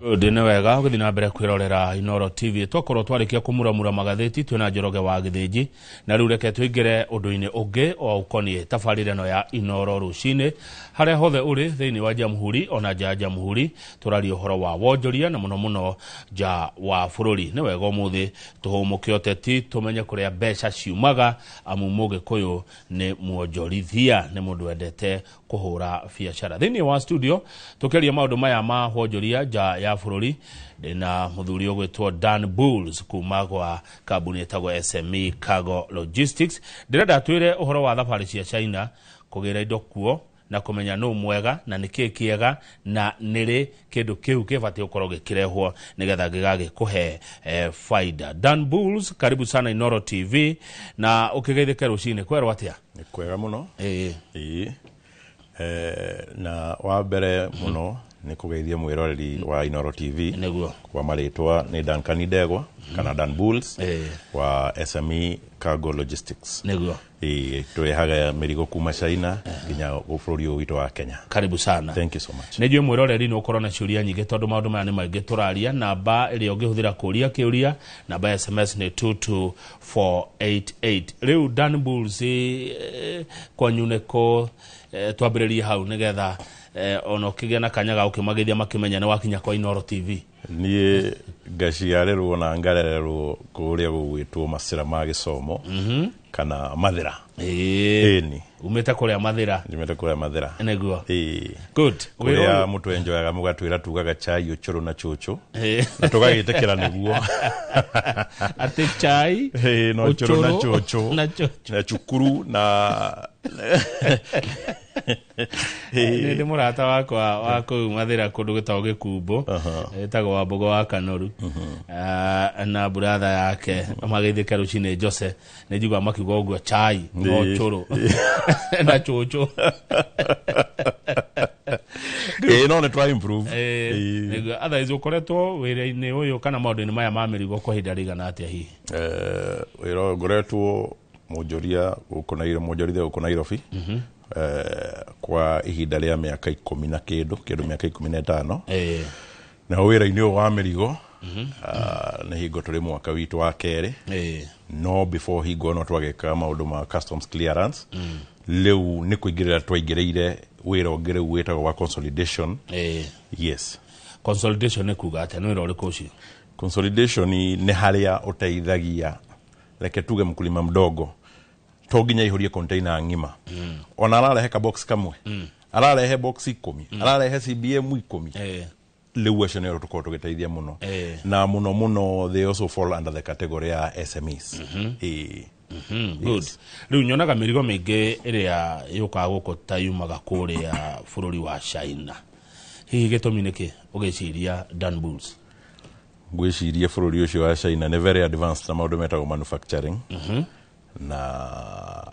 Good, nĩ wega ũgĩthiĩ na mbere kwĩrorera Inoro TV. Twakorwo twarĩkia kũmuramura magathĩti twĩna Njoroge wa Gĩthĩnji, na rĩu reke tũingĩre ũndũ-inĩ ũngĩ o ũkoniĩ tabarĩra ĩno ya Inoro rũcinĩ. Harĩa hothe ũrĩ thĩinĩ wa Jamhuri ona nja ya Jamhuri, tũraria ũhoro wa wonjoria na mũno mũno nja wa bũrũri. Nĩ wega ũmũthĩ tũhũmũke ũteti, tũmenye kũrĩa mbeca ciumaga, amu Mũgĩkũyũ nĩ mwonjorithia, nĩ mũndũ wendete kũhũra biacara. Thĩinĩ wa studio tũkĩaria maũndũ maya ma wonjoria nja ya bũrũri, ndĩna mũthuri ũgwĩtwo Dan Bulls kuma gwa kambuni ĩtagwo SME Cargo Logistics. Ndĩrenda twĩre ũhoro wa thabarĩ cia China, kũgĩra indo kuo na kũmenya nũ mwega na nĩkĩ kĩega na nĩrĩ kĩndũ kĩu kĩbatiĩ gũkorwo gĩkĩrehwo nĩgetha gĩgagĩkũhe faida. Dan Bulls, karibu sana Inoro TV, na ũkĩgeithĩke rũcinĩ kwerwo atĩa? Nĩ kwega mũno. Ĩĩ. Ĩĩ. Na wa mbere mũno nĩ kũgeithia mwĩroreri wa Inoro TV. Nĩguo. Kwa marĩtwa nĩ Duncan Ndegwa kana Dan Bulls wa SME Cargo Logistics. Nĩguo. Ĩĩ, tũrehaga mĩrigo kuma China nginya bũrũri ũyũ witũ wa Kenya. Karibu sana. Thank you so much. Nĩ njũĩ mwĩroreri nĩ ũkorwo na ciũria nyingĩ tondũ maũndũ maya nĩ maingĩ tũraria. Namba ĩrĩa ũngĩhũthĩra kũria kĩũria, namba ya SMS nĩ 22488. Rĩu Dan Bulls, kwanyu nĩkũ? Twambĩrĩrie hau nĩgetha ona ũkĩgĩa na kanya ga gũkĩmageithia makĩmenya nĩ wakinya kwa Inoro TV. Niĩ ngaciarĩrwo na ngarererwo kũrĩa gũgwĩtwo Macĩra ma Gĩcomo kana Mathĩra. Ĩni. Umĩte kũrĩa Mathĩra. Njumĩte kũrĩa Mathĩra. Nĩguo. Ĩĩ. Good. Kũrĩa mũtwenjoyaga mũgatwĩra tugaga chai ũcũrũ na cũcũ. Na tũgagĩtĩkĩra nĩguo. Atĩ chai, Ĩĩ, na ũcũrũ na ũcũrũ cũcũ. na cũcũ. Na cukuru na Nĩ ndĩ mũrata wakwa wa kũu Mathĩra kũndũ gwĩtagwo Gĩkumbo, ĩtagwo Wambũgũ wa Kanoru. Na buratha yake magĩthĩke rũcinĩ Jose, nĩ njiguaga makiuga ũguo chai na ũcũrũ na cũcũ. Ĩĩ, no nĩ twa improve. Nĩguo. Otherwise ũkoretwo wĩra-inĩ ũyũ kana maũndũ-inĩ maya ma mĩrigo kwa ihinda rĩigana atĩa hihi? Wĩra ũyũ ngoretwo mwonjoria gũkũ Nairobi, mwonjorithia gũkũ Nairobi. Kwa ihinda rĩa mĩaka 10 na kĩndũ, kĩndũ mĩaka 15. Na wĩra-inĩ ũyũ wa mĩrigo, nĩ hingo tũrĩ mwaka witũ wa kerĩ. No before hingo no twagĩkaga maũndũ ma customs clearance. Rĩu nĩ kũingĩrĩra twaingĩrĩire wĩra ũngĩ rĩu wĩtagwo wa consolidation. Yes. Consolidation nĩ kuga atĩa? Nĩ wĩra ũrĩkũ ũcio? Consolidation nĩ harĩa ũteithagia, reke tuge mkulima mdogo, to nginya ihũrie container ng'ima. Ona ararehe ka box kamwe, ararehe box 10, ararehe CBM 10. Rĩu acio nĩo tũkoragwo tũgĩteithia mũno. Na mũno mũno they also fall under the category ya SMEs. Good. Rĩu nyonaga mĩrigo mĩingĩ ĩrĩa yũkaga gũkũ ta yumaga kũrĩa bũrũri wa China. Hihi gĩtũmi nĩkĩ ũgĩciria Dan Bulls? Ngwĩciria bũrũri ũcio wa China nĩ very advanced na maũndũ metagwo manufacturing. Na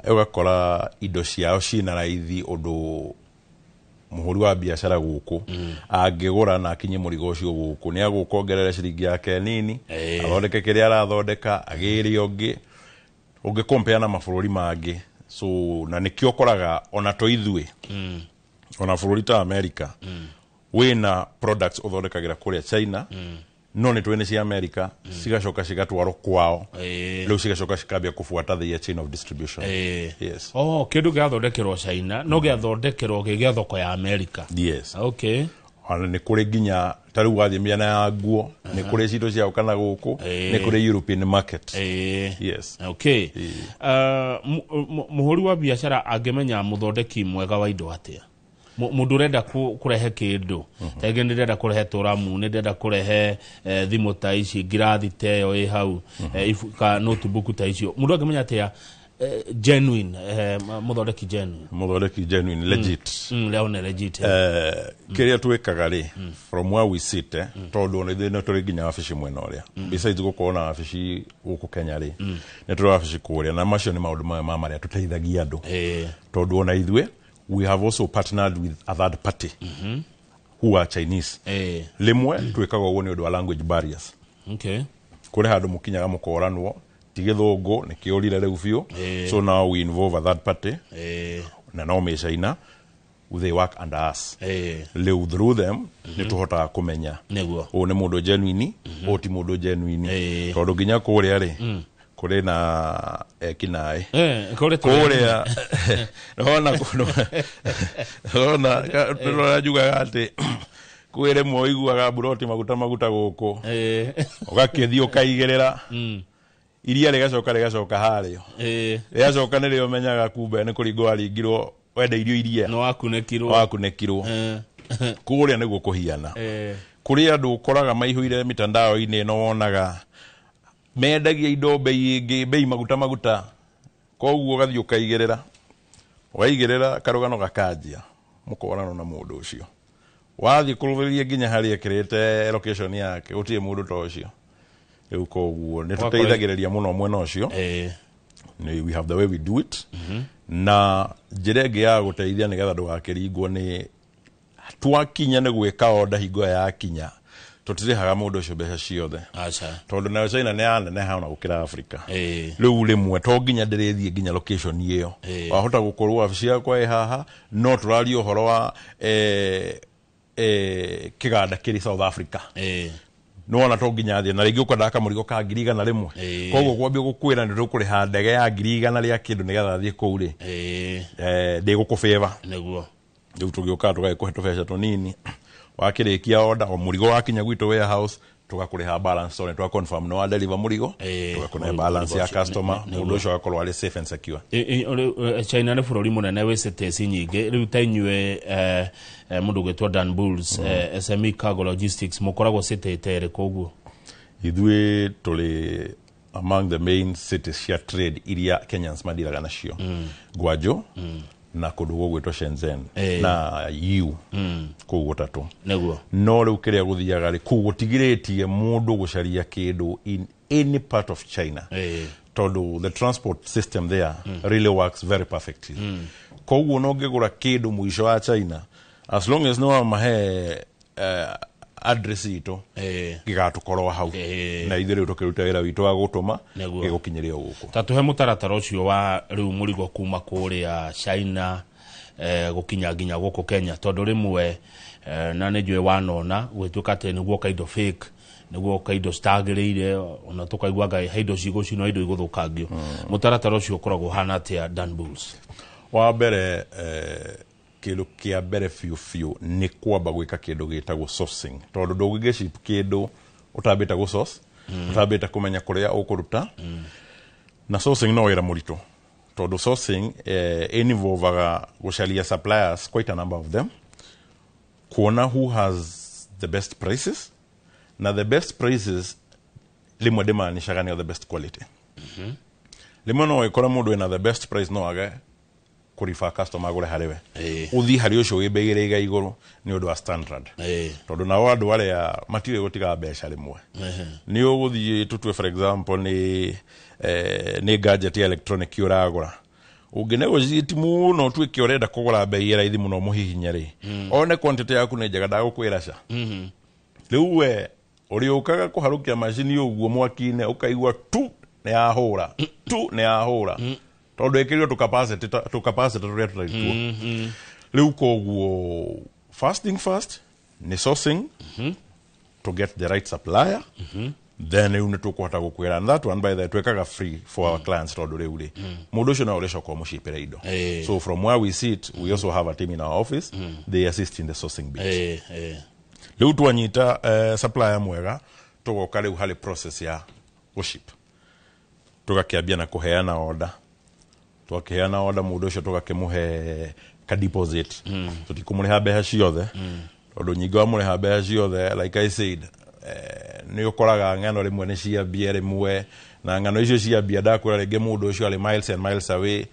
ũgakora indo ciao ciĩna raithi ũndũ mũhũri wa biacara gũkũ angĩgũra na akinye mũrigo ũcio gũkũ nĩ agũka ongerere ciringi yake nini, athondeke kĩrĩa arathondeka, agĩre ũngĩ. Ũngĩ compare na mabũrũri mangĩ. So na nĩkĩo ũkoraga ona to ithuĩ, ona bũrũri ta America, wĩna products ũthondekagĩra kũrĩa China, no nĩ tũĩ nĩ cia America, cigacoka cigatwarwo kwao. Rĩu cigacoka cikambia kũbuata the chain of distribution. Yes. Oh, kĩndũ gĩathondekerwo China, no gĩathondekerwo gĩ gĩa thoko ya America. Yes. Okay. Ona nĩ kũrĩ nginya ta rĩu wathiĩ mĩena ya nguo, nĩ kũrĩ cito ciao kana gũkũ, nĩ kũrĩ European market. Yes. Okay. Mũhũri wa biacara angĩmenya mũthondeki mwega wa indo atĩa? Mũndũ ũrenda kũrehe kĩndũ, ta rĩngĩ nĩ ndĩrenda kũrehe tũramu, nĩ ndĩrenda kũrehe thimũ ta ici, ngirathi ta ĩyo ĩ hau, ka notebook ta icio, mũndũ angĩmenya atĩa genuine, mũthondeki genuine? Mũthondeki genuine, legit. Leo nĩ legit. Kĩrĩa twĩkaga rĩ, from where we sit, tondũ ona ithuĩ nĩ tũrĩ nginya wabici mwena ũrĩa. Besides gũkorwo na wabici gũkũ Kenya rĩ, nĩ tũrĩ wabici kũrĩa, na macio nĩ maũndũ mamwe ma marĩa tũteithagia andũ. Tondũ ona ithuĩ, we have also partnered with a third party who are Chinese. Rĩmwe twĩkaga ũguo nĩ ũndũ wa language barriers. Kũrĩ handũ mũkinyaga mũkoranwo, ti gĩthũngũ, nĩ kĩũrire rĩu biũ. So now we involve a third party. Na no mĩ China. They work under us. Ĩĩ. Rĩu through them nĩ tũhotaga kũmenya ũyũ nĩ mũndũ genuine, ũyũ ti mũndũ genuine, tondũ nginya kũrĩa rĩ kũrĩ na ekinaĩ. Kũrĩ Kũrĩa nona nona nona njugaga atĩ kwĩ rĩmwe ũiguaga mburoti maguta maguta gũkũ, ũgakĩthiĩ ũkaigĩrĩra iria rĩgacoka harĩo, rĩgacoka nĩrĩo menyaga kumbe nĩ kũringwo waringirwo wendeirio iria. Nĩ wakunĩkirwo. Wakunĩkirwo. Kũrĩa nĩguo kũhiana. Kũrĩ andũ ũkoraga maihũire mitandao-inĩ ĩno, wonaga mendagia indo bei ĩngĩ, bei maguta maguta, koguo ũgathiĩ ũkaigĩrĩra, waigĩrĩra karũgano gakanjia mũkonano na mũndũ ũcio, wathiĩ kũrũmĩrĩria nginya harĩa ekĩrĩte location yake, gũtirĩ mũndũ ta ũcio. Rĩu koguo nĩ tũteithagĩrĩria mũno mwena ũcio. We have the way we do it, na njĩra ĩngĩ ya gũteithia nĩgetha ndũgakĩringwo nĩ twakinya nĩ gwĩka order, hingo ĩyo yakinya tũtirĩhaga mũndũ ũcio mbeca ciothe, Aca. tondũ nayo China nĩ yaneneha ona gũkĩra Africa. Rĩu rĩmwe to nginya ndĩrĩthiĩ nginya location ĩyo. Wahota gũkorwo wabici yakwa ĩ haha, no tũraria ũhoro wa kĩganda kĩrĩ South Africa. Nĩwona to nginya thiĩ na rĩngĩ ũkwendaga kamũrigo ka 100,000. Koguo kwambia gũkwĩra nĩ tũkũrĩha ndege ya 100,000 rĩa kĩndũ nĩgetha thiĩ kũu rĩ, ndĩgũkũbĩva. Rĩu tũgĩũkaga tũgagĩkũhe tũbeca tũnini, wakĩrĩkia order, o mũrigo wakinya gwitũ warehouse, tũgakũrĩha balance, tondũ nĩ twa confirm nĩ wa deliver mũrigo. Tũgakũhe balance Mũrigo ya ũcio. customer, mũndũ ũcio agakorwo arĩ safe and secure. Rĩu, China nĩ bũrũri mũnene wĩ cities nyingĩ. Rĩu ta inyuĩ, mũndũ ũgwĩtwo Dan Bulls, SME Cargo Logistics, mũkoragwo city ta ĩrĩkũ ũguo? Ithuĩ tũrĩ among the main cities cia trade iria Kenyans madiraga nacio, Guangzhou na kũndũ gũgwĩtwo Shenzhen na Yiwu, kũu gũtatũ. No rĩu kĩrĩa gũthiaga rĩ, kũu gũtigirĩtie mũndũ gũcaria kĩndũ in any part of China, tondũ the transport system there really works very perfectly. Koguo no ngĩgũra kĩndũ mũico wa China, as long as no wamahe address itũ, gĩgatũkorwo hau, na ithuĩ rĩu tũkĩruta wĩra witũ wa gũtũma, gĩgũkinyĩria o gũkũ. Ta tũhe mũtaratara ũcio wa rĩu mũrigo kuma kũrĩa China gũkinya nginya gũkũ Kenya, tondũ rĩmwe na nĩ njũĩ wanona gũgĩtuĩka atĩ nĩguoka indo fake, nĩguoka indo citagĩrĩire, ona tũkaigua anga he indo cigũcinwo, indo igũthũkangio. Mũtaratara ũcio ũkoragwo ũhana atĩa, Dan Bulls? Wa mbere, kĩndũ kĩa mbere biũ biũ nĩ kwamba gwĩka kĩndũ gĩtagwo sourcing, tondũ ndũngĩgĩship kĩndũ ũtambĩte gũ source, ũtambĩte kũmenya kũrĩa ũkũruta. Na sourcing no wĩra mũritũ, tondũ sourcing involvaga gũcaria suppliers, quite a number of them, kuona who has the best prices, na the best prices rĩmwe ndĩmaanishaga nĩyo the best quality. Rĩmwe no wĩkore mũndũ wĩna the best price no age kũriba customer agũre harĩ we, ũthiĩ harĩ ũcio wĩ bei ĩrĩa igũrũ nĩ ũndũ wa standard, tondũ nao andũ arĩa matiũĩ gũtiga mbeca rĩmwe. Nĩ ũgũthiĩ, tũtue for example nĩ gadget ya electronic ũragũra, ũngĩnegotiate mũno ũtuĩke ũrenda kũgũra bei ĩ raithi mũno, mũhihinye rĩ, one quantity yaku nĩ njega, ndagũkwĩra ca. Rĩu we ũrĩũkaga kũharũkia macini ũguo mwaki-inĩ, ũkaigua tu nĩ yahũra, tu nĩ yahũra, tondũ ĩkĩrirwo tũkapacity tũrĩa tũtarĩ tuo. Rĩu koguo first thing first nĩ sourcing, to get the right supplier. Then rĩu nĩ tũkũhota gũkwĩra, and that one, by the way, twĩkaga free for our clients, tondũ rĩu rĩ mũndũ ũcio no ũrĩcoka ũmũcipĩre indo. So from where we sit, we also have a team in our office, they assist in the sourcing bit. Rĩu twanyita supplier mwega, tũgoka rĩu harĩ process ya gũship. Tũgakĩambia na kũheana order. Twakĩheana order, mũndũ ũcio tũgakĩmũhe ka deposit. Tũtikũmũrĩha mbeca ciothe, tondũ nyingĩ wamũrĩha mbeca ciothe, like I said, nĩ ũkoraga ng'ano rĩmwe nĩ ciambia rĩmwe, na ng'ano icio ciambia ndakwĩra rĩngĩ mũndũ ũcio arĩ miles and miles away.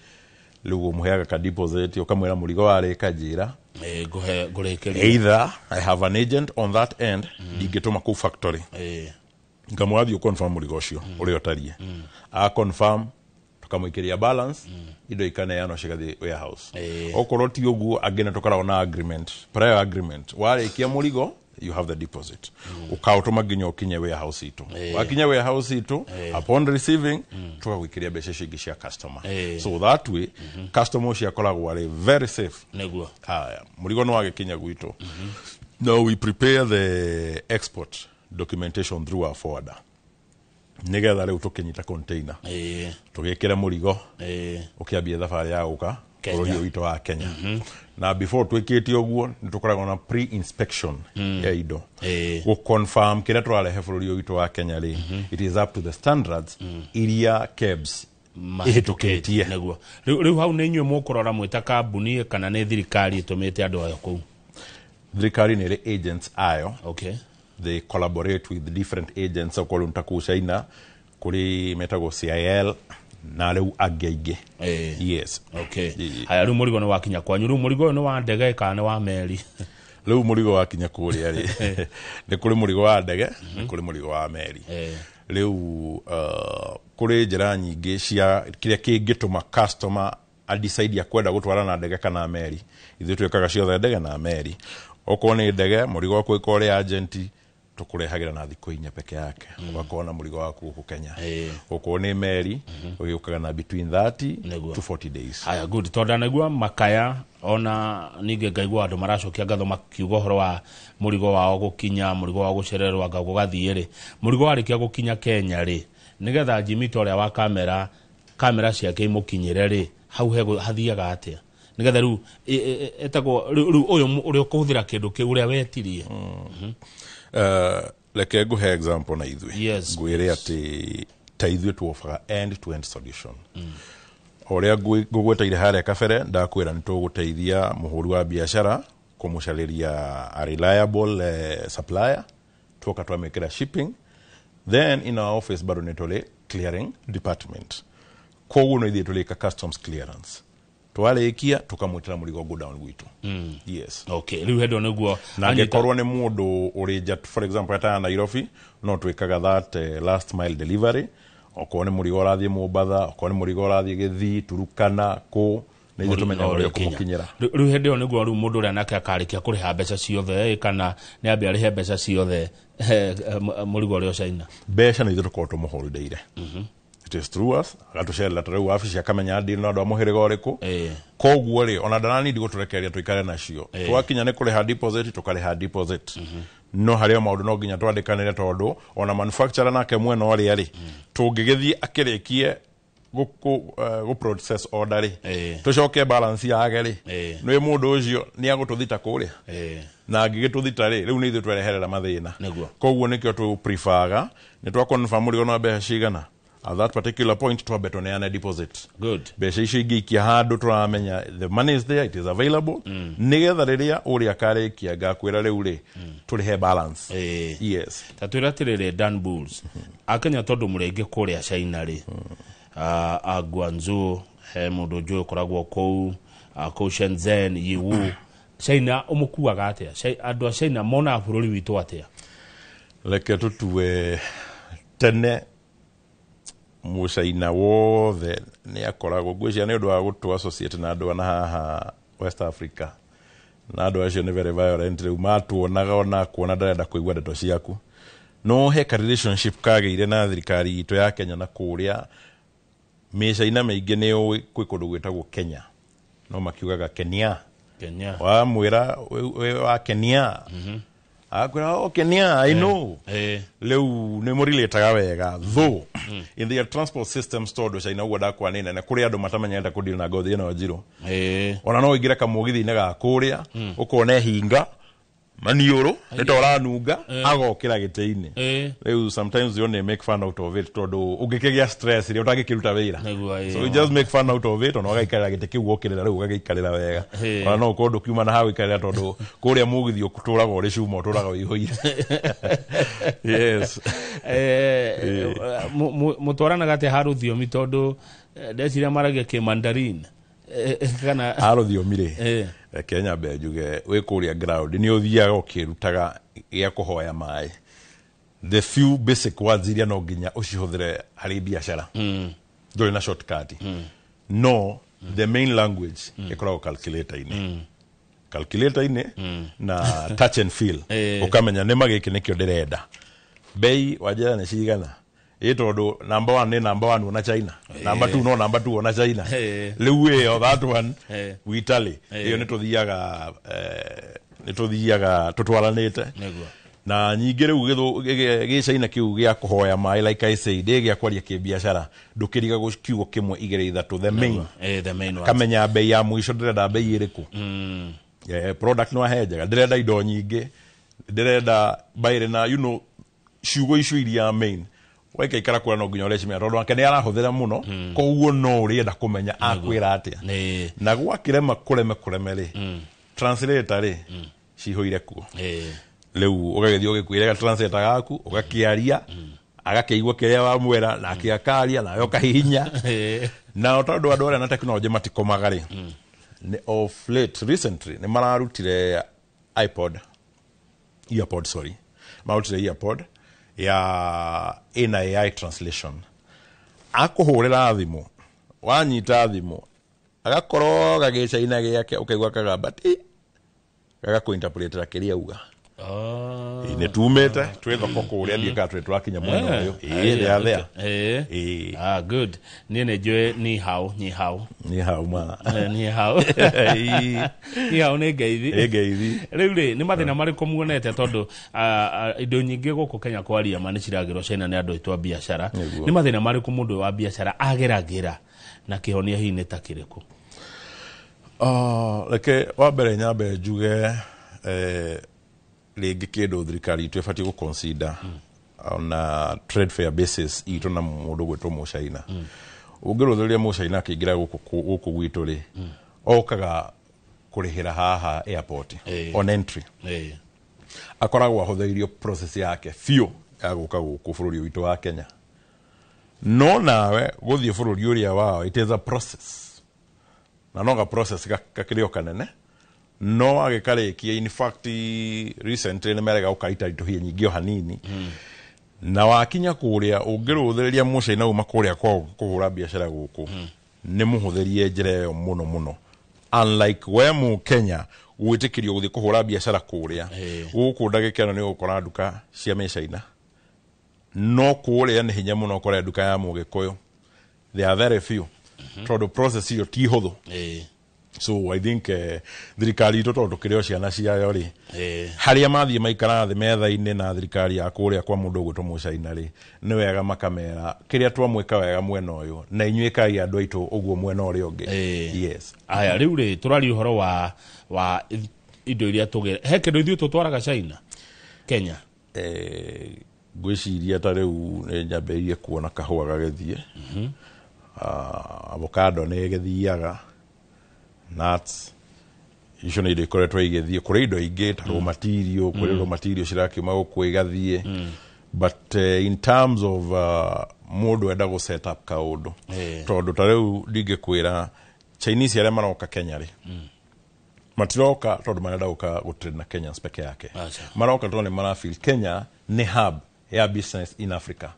Rĩu ũmũheaga ka deposit, ũkamwĩra mũrigo warĩka njĩra. Ngũhe ngũrĩkĩrie. Either I have an agent on that end, ndingĩtũma kũu factory, ngamwathiĩ confirm mũrigo ũcio ũrĩa ũtariĩ, a confirm. Tukamũikĩria balance, indo ikaneanwo cigathiĩ warehouse. Okorwo ti ũguo, angĩ nĩ tũkoragwo na agreement, prior agreement, warĩkia mũrigo you have the deposit, ũkaũtũma nginya ũkinye warehouse itũ. Wakinya warehouse itũ, upon receiving tũgagwĩkĩria mbeca icio ingĩ cia customer. So that way customer ũcio akoragwo arĩ very safe. Haya, mũrigo nĩ wagĩkinya gwitũ. Now we prepare the export documentation through our forwarder, nĩgetha rĩu tũkĩnyita container, tũgĩkĩre mũrigo, ũkĩambia thabarĩ ya gũka Kenya. bũrũri ũyũ witũ wa Kenya. Na before twĩkĩte ũguo, nĩ tũkoragwo na pre inspection ya indo, gũ confirm kĩrĩa tũrarehe bũrũri ũyũ witũ wa Kenya rĩ, it is up to the standards iria KEBS ĩhĩtũkĩtie. Nĩguo. Rĩu hau nĩ inyuĩ mũkũrora mwĩta kambuni, kana nĩ thirikari ĩtũmĩte andũ ayo kũu? Thirikari nĩ ĩrĩ agents ayo. They collaborate with different agents, okorwo nĩ ta kũu China kũrĩ metagwo CIL na rĩu angĩ aingĩ. Yes. Haya, rĩu mũrigo nĩ wakinya kwanyu. Rĩu mũrigo ũyũ nĩ wa ndege kana nĩ wa meri? Rĩu mũrigo wakinya kũrĩa rĩ, nĩ kũrĩ mũrigo wa ndege, nĩ kũrĩ mũrigo wa meri. Rĩu kũrĩ njĩra nyingĩ cia kĩrĩa kĩngĩtũma customer adecide akwenda gũtwara na ndege kana meri. Ithuĩ twĩkaga ciothe, ndege na meri. Okorwo nĩ ndege, mũrigo waku ũkorwo ũrĩ agent, tũkũrehagĩra na thikũ 4 peke yake, ũgakorwo na mũrigo waku gũkũ Kenya. Okorwo nĩ meri, ũgĩũkaga na between 30 to 40 days. Haya, good, tondũ ndanaigua makaya, ona ningĩ ngaigua andũ maracokia ngatho makiuga ũhoro wa mũrigo wao gũkinya, mũrigo wao gũcererwo, anga gũgathiĩ rĩ. Mũrigo warĩkia gũkinya Kenya rĩ, nĩgetha Jimmy ta ũrĩa wa kamera, kamera ciake imũkinyĩre rĩ, hau hathiaga atĩa, nĩgetha rĩu ĩtagwo rĩu ũyũ ũrĩa ũkũhũthĩra kĩndũ kĩu ũrĩa wetirie? Reke ngũhe example na ithuĩ. Ngwĩre atĩ ta ithuĩ tuobaga end to end solution. O ũrĩa ngũgweteire harĩa kabere, ndakwĩra nĩ tũgũteithia mũhũri wa biacara kũmũcarĩria a reliable supplier, tuoka twamĩkĩra shipping. Then in our office bado nĩ tũrĩ clearing department, koguo no ithuĩ tũrĩka customs clearance. Twarĩkia tũkamwĩtĩra mũrigo go down gwitũ. Yes. Okay, rĩu hendo nĩguo Na angĩkorwo nĩ mũndũ ũrĩ nja, for example ataga Nairobi, no twĩkaga that last mile delivery. Okorwo nĩ mũrigo ũrathiĩ Mombatha, okorwo nĩ mũrigo ũrathiĩ Gĩthii, Turukana, kũ nĩ ithuĩ tũmenyaga ũrĩa ũkũmũkinyĩra. Rĩu hĩndĩ ĩyo nĩguo rĩu mũndũ ũrĩa nake akarĩkia kũrĩha mbeca ciothe, kana nĩ ambe arĩhe mbeca ciothe, mũrigo ũrĩa o China? Mbeca nĩ ithuĩ tũkorwo tũmũholdeire. It is through us, agatũcerera ta rĩu wabici, akamenya ndĩ na andũ a mũhĩrĩga ũrĩkũ. Koguo rĩ, ona ndaranindi gũtũrekereria tũikare nacio. Twakinya nĩ kũrĩha deposit, tũkarĩha deposit. No harĩ o maũndũ no nginya twandĩkanĩre, tondũ ona manufacturer nake mwena ũrĩa rĩ, tũngĩgĩthiĩ akĩrĩkie gũ process order rĩ, tũcoke balance yage rĩ, nĩ mũndũ ũcio nĩ agũtũthita kũrĩa. Na angĩgĩtũthita rĩ, rĩu nĩ ithuĩ twereherera mathĩna. Koguo nĩkĩo tũ preferga nĩ twa confirm mũrigo na mbeca cigana at that particular point, twambe tũneane deposit. Mbeca icio ingĩikia handũ tũramenya the money is there, it is available, nĩgetha rĩrĩa ũrĩa akarĩkia ngakwĩra rĩu rĩ, tũrĩhe balance. Yes. Ta twĩra atĩrĩrĩ, Dan Bulls, akenya tondũ mũrĩ aingĩ kũrĩa China rĩ, a Guangzhou, he mũndũ njũĩ ũkoragwo kũu, kũu Shenzhen, Yiwu, China, ũmũkuaga atĩa? Andũ a China monaga bũrũri witũ atĩa? Reke tũtue tene mũcaina wothe nĩ akoragwo, ngwĩciria nĩ ũndũ wa gũtũ associate na andũ ana haha West Africa, na andũ acio nĩ very violent. Rĩu matuonaga ona kuona ndarenda kũigua ndeto ciaku. No he ka relationship kagĩire na thirikari itũ ya Kenya na kũrĩa mĩcaina mĩingĩ nĩ ũĩ kwĩ kũndũ gwĩtagwo Kenya, no makiugaga Kenya. Kenya. Wamwĩra wĩ wa Kenya, akwĩra, "Oh, Kenya, I know." Rĩu nĩ mũrilĩtaga wega though in their transport systems, tondũ China ũguo ndakwa nĩ nene, kũrĩ andũ matamenyete kũdeal na ngothi ĩno njirũ. Ona no ũingĩre kamũgithi-inĩ ga kũrĩa, ũkona hinga maniũrũ nĩ ta ũranunga, agokĩra gĩtĩ-inĩ. Rĩu sometimes you only make fun out of it, tondũ ũngĩkĩgĩa stress rĩ, ũtangĩkĩruta wĩra. So you just make fun out of it, ona ũgaikarĩra gĩtĩ kĩu wokĩrĩra, rĩu ũgagĩikarĩra wega. Ona no ũkorwo ndũkiuma na hau gũikarĩra, tondũ kũrĩa mũgithi ũtũraga ũrĩ cuma, ũtũraga ũihũire. Yes. Mũtwaranaga atĩa ha rũthiomi, tondũ ndeciria maragia kĩmandarin, kana? Ha rũthiomi rĩ, reke nyambe njuge wĩ kũrĩa ground nĩ ũthiaga ũkĩrutaga gĩa kũhoya maĩ, the few basic words iria no nginya ũcihũthĩre harĩ biacara. Ndũrĩ na shortcut. No the main language ĩkoragwo calculator-inĩ, calculator-inĩ na touch and feel. Ũkamenya nĩ magĩkĩ nĩkĩo ndĩrenda, bei wanjĩra nĩ cigana, ĩ tondũ number one nĩ number one ona China, number two no number two ona China. Rĩu ĩyo that one we tally ĩyo nĩ tũthiaga nĩ tũthiaga tũtwaranĩte. Na nyingĩ rĩu gĩcaina kĩu gĩa kũhoya maĩ, like I said, ĩ gĩa kwaria kĩbiacara, ndũkĩriga kiugo kĩmwe, igĩrĩ, ithatũ, the main. The main ones. Kamenya bei ya mũico, ndĩrenda bei ĩrĩkũ. Product no ahe njega, ndĩrenda indo nyingĩ, ndĩrenda bairĩ na ciugo icio iria main waikaikara kũrĩa no nginya ũrecimia, tondũ ake nĩ arahũthĩra mũno, koguo no ũrĩenda kũmenya akwĩra atĩa. Na gwakĩrema kũreme kũreme rĩ, translator rĩ cihũire kuo. Rĩu ũgagĩthiĩ ũgĩkuĩre translator gaku, ũgakĩaria, agakĩigua kĩrĩa wamwĩra, nake akaria, nawe ũkahihinya. Nao tondũ andũ arĩa na technology matikomaga rĩ, nĩ of late, recently nĩ mararutire iPod, earpod, sorry, marutire earpod ya ĩna AI translation. Akũhũrĩra thimũ, wanyita thimũ, agakoroga gĩcaina gĩake, ũkaigua kagamba ti gagakũinterpretera kĩrĩa auga. Nĩ tumĩte twĩ thoko kũrĩa, ndiĩ kana twĩ tũrakinya mwena ũyũ. Ĩĩ, they are there. Ĩĩ. Ah, good. Niĩ nĩ njũĩ ni hao, ni hao. Nĩ hau ma. Ni hao. Ni hao nĩ ngeithi. Ĩ ngeithi. Rĩu rĩ, nĩ mathĩna marĩkũ muonete, tondũ indo nyingĩ gũkũ Kenya, kwaria ma, nĩ ciragĩrwo China nĩ andũ aitũ a biacara? Nĩ mathĩna marĩkũ mũndũ wa biacara ageragĩra, na kĩhonia hihi nĩ ta kĩrĩkũ? Reke wa mbere nyambe njuge rĩngĩ kĩndũ thirikari itũ ĩbatiĩ gũ-consider on a trade fair basis itũ na mũndũ gwĩtwo mũcaina. Ũngĩrũthĩrĩria mũcaina akĩingĩra gũkũ gwitũ rĩ, okaga kũrĩhĩra haha airport on entry. Akoragwo ahũthĩirio process yake biũ ya gũka gũkũ bũrũri witũ wa Kenya, no nawe gũthiĩ bũrũri ũrĩa wao, it is a process, na no ga process gakĩrĩ o kanene, no agĩkarĩkia. In fact, recently nĩ merega gũkaitaritũhia nyingĩ o hanini. Na wakinya kũrĩa, ũngĩrũthĩrĩria mũcaina uma kũrĩa kwao kũhũra biacara gũkũ, nĩ mũhũthĩrie njĩra ĩyo mũno mũno, unlike we mũkenya gwĩtĩkĩrio gũthiĩ kũhũra biacara kũrĩa. Gũkũ ndagĩka ĩno nĩ ũgũkora nduka cia mĩcaina, no kũrĩa nĩ hinya mũno ũkore nduka ya mũgĩkũyũ. They are very few, tondũ process ĩyo ti hũthũ. So I think thirikari itũ, tondũ tũkĩrĩ o ciana ciayo rĩ, harĩa mathiĩ maikara thĩ metha-inĩ na thirikari ya kũrĩa kwa mũndũ ũgwĩtwo mũcaina rĩ, nĩ wega makamera kĩrĩa twamwĩka wega mwena ũyũ, na inyuĩ kai andũ aitũ ũguo mwena ũrĩa ũngĩ. Yes. Aya, rĩu rĩ, tũraria ũhoro wa indo iria tũgĩra, he kĩndũ ithuĩ tũtwaraga China, Kenya? Ngwĩciria ta rĩu nĩ nyambĩrĩirie kuona kahũa gagĩthiĩ. Avocado nĩ ĩgĩthiaga, nuts icio nĩ indo ikoretwo igĩthiĩ. Kũrĩ indo ingĩ ta raw material, kũrĩ raw material cirakiuma gũkũ igathiĩ, but in terms of mũndũ enda gũ set up kaũndũ, tondũ ta rĩu ndingĩkwĩra Chinese arĩa maroka Kenya rĩ, matiroka tondũ marenda gũka gũtrade na Kenyans peke yake. Acha. Maroka tondũ nĩ marafeel Kenya nĩ hub ya business in Africa.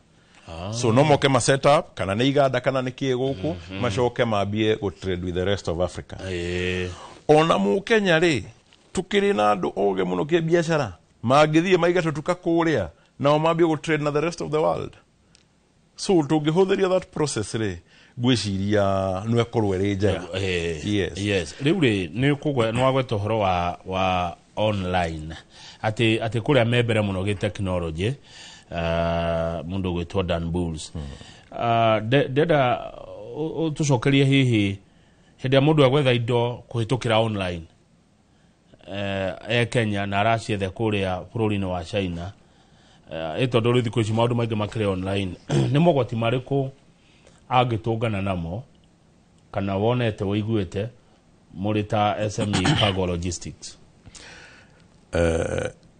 So no moke ma set up kana nĩ iganda kana nĩ kĩ gũkũ, macoke mambie gũ trade with the rest of Africa. Ona mũkenya rĩ, tukĩrĩ na andũ ogĩ mũno kĩbiacara, mangĩthiĩ maiga tũtuka kũrĩa, nao mambie gũ trade na the rest of the world. So tũngĩhũthĩria that process rĩ, ngwĩciria no ĩkorwo ĩrĩ njega. Yes. Yes, rĩu rĩ, nĩ wagweta ũhoro wa online, atĩ kũrĩa me mbere mũno gĩ technology, mũndũ ũgwĩtwo Dan Bulls. Ndenda tũcokerie hihi hĩndĩ ĩrĩa mũndũ egwetha indo kũhĩtũkĩra online, e Kenya na araciethe kũrĩa bũrũri-inĩ wa China, ĩ tondũ rĩu thikũ ici maũndũ maingĩ makĩrĩ online, nĩ mogwati marĩkũ angĩtũngana namo, kana wonete, wĩiguĩte mũrĩ ta SME Cargo Logistics?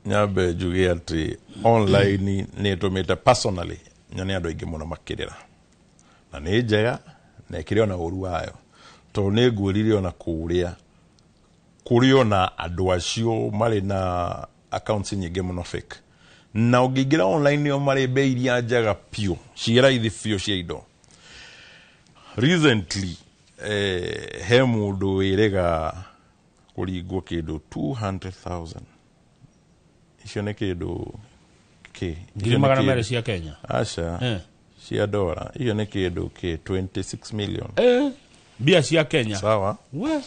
Nyambe njuge atĩ online nĩ ĩtũmĩte personally nyone andũ aingĩ mũno makĩrĩra, na nĩ njega na ĩkĩrĩ ona ũru wayo, tondũ nĩ ngwĩrire ona kũrĩa kũrĩ ona andũ acio marĩ na accounts nyingĩ mũno fake, na ũngĩingĩra online nĩo marĩ bei iria njega biũ, ciĩ raithi biũ cia indo. Recently he mũndũ wĩrĩga kũringwo kĩndũ 200,000. Icio nĩ kĩndũ kĩ? 200,000 cia Kenya? Aca. Cia dora. Icio nĩ kĩndũ kĩ 26 million. Mbia cia Kenya. Sawa. We.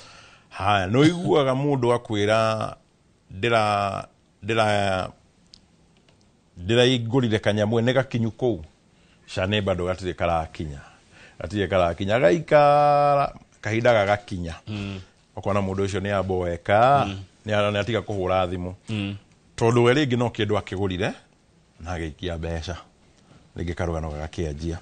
Haya, nĩ ũiguaga mũndũ akwĩra ndĩra ndĩra ndĩraingũrire kanyamũ nĩ gakinyu kũu cane, bado gatirĩ karakinya, gatirĩ karakinya, gaikara kahinda gagakinya. Ũkona mũndũ ũcio nĩ amboeka, nĩ atiga kũhũra thimũ, tondũ we rĩngĩ no kĩndũ akĩgũrire na agĩikia mbeca, rĩngĩ karũgano gagakĩanjia.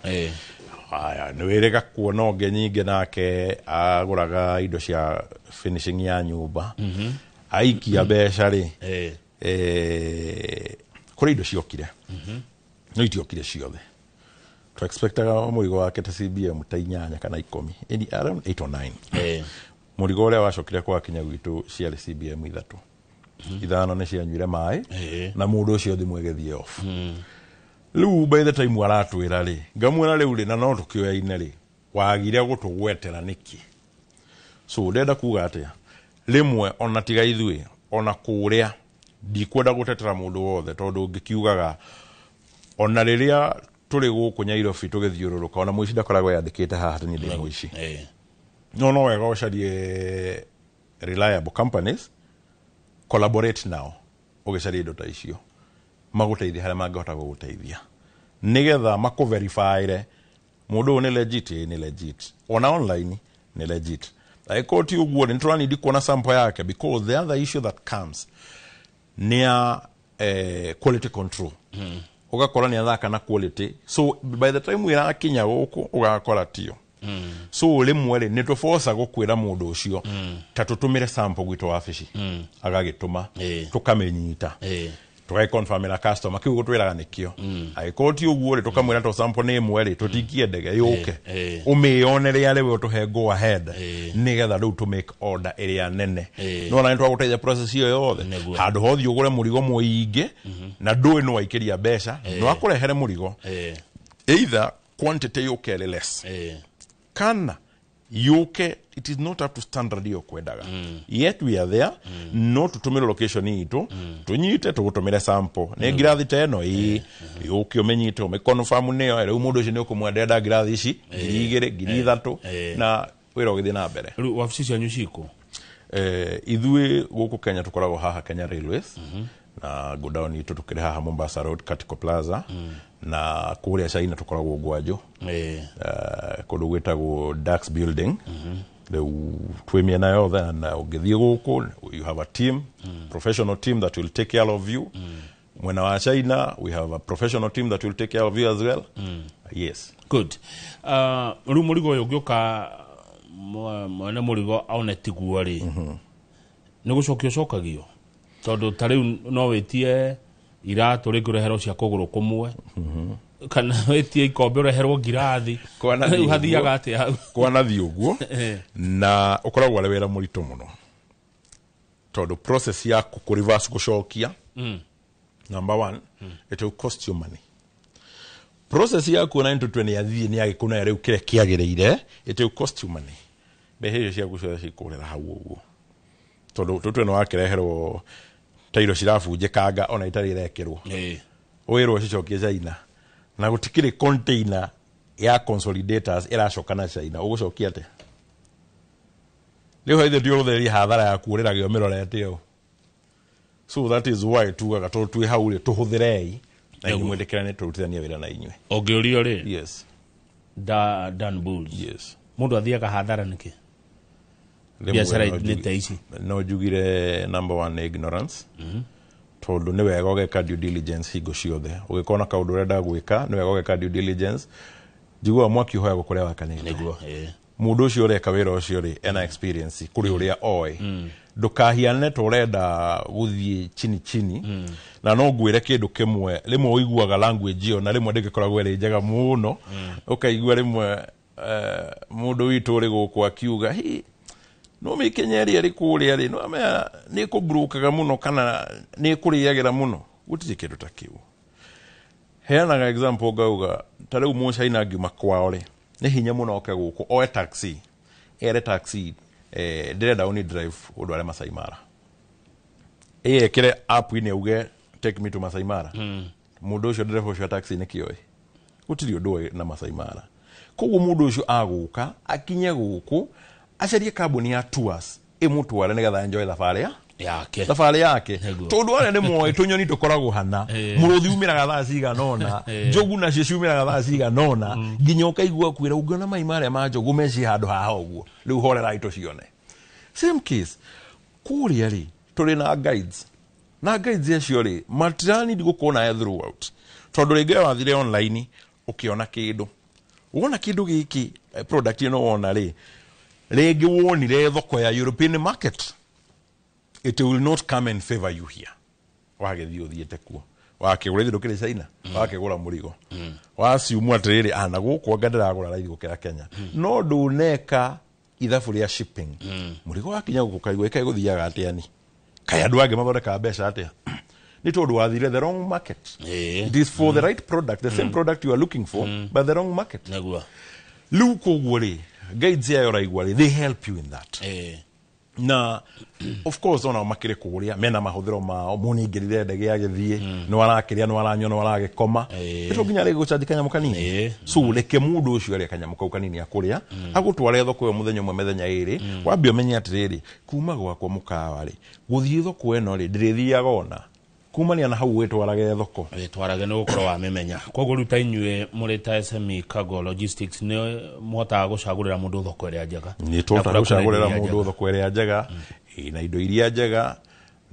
Haya, nĩ wĩrĩga kuona ũngĩ nyingĩ nake agũraga indo cia finishing ya nyũmba, aikia mbeca rĩ, kũrĩ indo ciokire no itiokire ciothe. Tũexpectaga mũrigo wake ta CBM ta 8 kana 10, any around 8 or 9. Mũrigo ũrĩa wacokire kwakinya gwitũ ciarĩ CBM 3, 5 nĩ cianyuire maĩ. Na mũndũ ũcio thimũ ĩgĩthiĩ off. Rĩu by the time aratwĩra rĩ, ngamwĩra rĩu rĩ, na no tũkĩoyaine rĩ, wagire gũtũgwetera nĩkĩ? So ndenda kuga atĩa, rĩmwe ona tiga ithuĩ, ona kũrĩa ndikwenda gũtetera mũndũ wothe, tondũ ngĩkiugaga ona rĩrĩa tũrĩ gũkũ Nyairobi tũgĩthiũrũrũka, ona mũici ndakoragwo yandĩkĩte haha atĩ niĩ ndĩ mũici. No wega ũcarie reliable companies, collaborate nao, ũgĩcaria indo ta icio, magũteithie harĩa mangĩhota gũgũteithia, nĩgetha makũverifyre mũndũ ũyũ nĩ legit. Ĩĩ, nĩ legit, ona online nĩ legit. Angĩkorwo ti ũguo rĩ, nĩtũranindi kuona sample yake, because the other issue that comes nĩ ya quality control. Ũgakora nĩ athaka na quality, so by the time ĩrakinya gũkũ ũgakora tio. So rĩmwe rĩ, nĩ tũboca gũkwĩra mũndũ ũcio ta tũtũmĩre sample gwitũ wabici, agagĩtũma, tũkamĩnyita, tũgagĩconfirmĩra customer kĩu gũtwĩraga nĩkĩo. Angĩkorwo ti ũguo rĩ, tũkamwĩra to sample nĩ ĩmwe rĩ, tũtingĩendege yũke, ũmĩyonere arĩ we ũtũhe go ahead, nĩgetha rĩu tũ make order ĩrĩa nene. No ona nĩ twagũteithia process ĩyo yothe. Handũ hothe ũgũre mũrigo mũingĩ na ndũĩ nĩ waikĩria mbeca, no akũrehere mũrigo, either quantity yũke ĩrĩ less, kana yũke it is not up to standard ĩyo kwendaga. Yet we are there, no tũtũmĩre location itũ, tũnyite, tũgũtũmĩre sample nĩ ngirathi ta ĩno, ĩĩ, yũke ũmĩnyite, ũmĩconfirm nĩyo. Rĩu mũndũ ũcio nĩ ũkũmwendera ngirathi ici 2,000, 3,000, na wĩra ũgĩthiĩ na mbere. Rĩu wabici cianyu cikũ? Ithuĩ gũkũ Kenya tũkoragwo haha Kenya Railways, na godown itũ tũkĩrĩ haha Mombasa Road, Katiko Plaza, na kũrĩa China tũkoragwo Gwanjo, kũndũ gwĩtagwo Dax Building. Rĩu twĩ mĩena yothe, na ũngĩthiĩ gũkũ you have a team, professional team that will take care of you. Mwena wa China we have a professional team that will take care of you as well, yes. Good. Rĩu mũrigo ũyũ ũngĩũka, mwene mũrigo aone tiguo rĩ, nĩ gũcokio ũcokagio? Tondũ ta rĩu no wĩtie iratũ, rĩngĩ ũreherwo cia kũgũrũ kũmwe, kana wĩtie ikombe ũreherwo ngirathi. Kwanathiĩ Rĩu ũguo. hathiaga atĩa hau? Kwanathiĩ ũguo, na ũkoragwo arĩ wĩra mũritũ mũno, tondũ process ya kũ reverse, gũcokia, number one, it will cost you money. Process ya kuona nĩ tũtue nĩ athiĩ nĩ agĩkũna rĩu kĩrĩa kĩagĩrĩire, it will cost you money. Mbeca icio ciaku ciothe cikũrĩra hau ũguo, tondũ tũtue nĩ wakĩreherwo ta indo cirabunjĩkanga ona itarĩ irekĩrwo, wĩrwo cicokie China, na gũtikĩrĩ container ya consolidators ĩracoka na China. Ũgũcokia atĩa rĩu? Haithe ti ũrũthĩrĩria hathara yaku ũrĩrage ũmĩrorete ũũ. So that is why tugaga tondũ twĩ hau rĩ, tũhũthĩrei na inyuĩ mwĩtĩkĩrane tũrutithanie wĩra na inyuĩ. Ũngĩũrio rĩ, Dan Bulls, mũndũ athiaga hathara nĩkĩ? Rĩmwe Biacara no nĩ ta ici. No njugire number one nĩ ignorance, tondũ nĩ wega ũgeka due diligence hingo ciothe. Ũgĩkorwo na kaũndũ ũrenda gwĩka, nĩ wega ũgeka due diligence. Njiguaga mwaki ũhoyagwo kũrĩa wakanĩte. Nĩguo. Mũndũ ũcio ũreka wĩra ũcio rĩ, ena experience kũrĩ ũrĩa oĩ. Ndũkahiane ta ũrenda gũthiĩ chini chini. Na no ngwĩre kĩndũ kĩmwe, rĩmwe ũiguaga language ĩyo na rĩmwe ndĩgĩkoragwo ĩrĩ njega mũno. Ũkaigua rĩmwe mũndũ witũ ũrĩ gũkũ akiuga, "Hi, no mĩkenya ĩrĩa ĩrĩ kũrĩa rĩ, no amenya nĩ ĩkũmburukaga mũno kana nĩ ĩkũrĩagĩra mũno." Gũtirĩ kĩndũ ta kĩu. Heanaga example ngauga ta rĩu mũcaina angiuma kwao rĩ, Nĩ hinya mũno oke gũkũ oe taxi, ere taxi, ndĩrenda ũni drive ũndware Masai Mara, ĩyekĩre app-inĩ auge, "Take me to Masai Mara." Mũndũ ũcio, ndereba ũcio wa taxi, nĩ kĩoĩ gũtirĩ ũndũ oĩ na Masai Mara. Koguo mũndũ ũcio agũka akinye gũkũ acarie kambuni ya tours ĩmũtware nĩgetha enjoy thabarĩ ya yake. Thabarĩ yake. Nĩguo. Tondũ arĩa nĩ moĩ tũnyoni tũkoragwo hana, mũrũthi umĩraga thaa cigana ũna, njogu nacio ciumĩraga thaa cigana ũna, nginya ũkaigua kwĩra ũngĩona mai marĩa ma njogu meci handũ haha ũguo, rĩu horerai tũcione. Same case kũrĩa rĩ, tũrĩ na guides, na guides acio rĩ matiranidi gũkorwo nawe throughout, tondũ rĩngĩ wathire online ũkĩona kĩndũ, wona kĩndũ gĩkĩ, product ĩno wona rĩ, rĩngĩ wonire thoko ya European market, it will not come and favor you here. Wagĩthiĩ ũthiĩte kuo wakĩgũra, ithuĩ ndũkĩrĩ China, wakĩgũra mũrigo waciumwo atĩrĩrĩ, ana gũkũ anga ndĩragũra raithi gũkĩra Kenya, no ndũneka ithabu rĩa shipping. Mũrigo wakinya gũkũ kaigua ĩkaĩ gũthiaga atĩa, ni kaĩ andũ angĩ mathondekaga mbeca atĩa? Nĩ tondũ wathire the wrong market. It is for the right product, the same product you are looking for, but the wrong market. Rĩu koguo rĩ, guides ayo ũraigua rĩ, they help you in that. Na of course ona makĩrĩ kũrĩa mena mahũthĩro mao, mũningĩrire ndege agĩthiĩ, nĩ arakĩrĩa, nĩ aranyua, nĩ aragĩkoma. Ĩto nginya rĩ gũcanji kanyamũ kanini. So reke mũndũ ũcio arĩa kanyamũ kau kanini akũrĩa, agũtware thoko ĩyo mũthenya ũmwe, mĩthenya ĩrĩ, wambe ũmenye atĩrĩrĩ, kuma gwakwa mũkawa rĩ gũthiĩ thoko ĩno rĩ, ndĩrĩthiaga ona kumania na hau wĩtwarage thoko. Wĩtwarage nĩ gũkorwo wamĩmenya. Koguo rĩu ta inyuĩ mũrĩ ta SME Cargo Logistics nĩ mũhotaga gũcagũrĩra mũndũ thoko ĩrĩa njega? Nĩ tũhotaga Na kũrĩa kwĩna gũcagũrĩra indo iria mũndũ njega. Thoko ĩrĩa njega ĩna indo iria njega,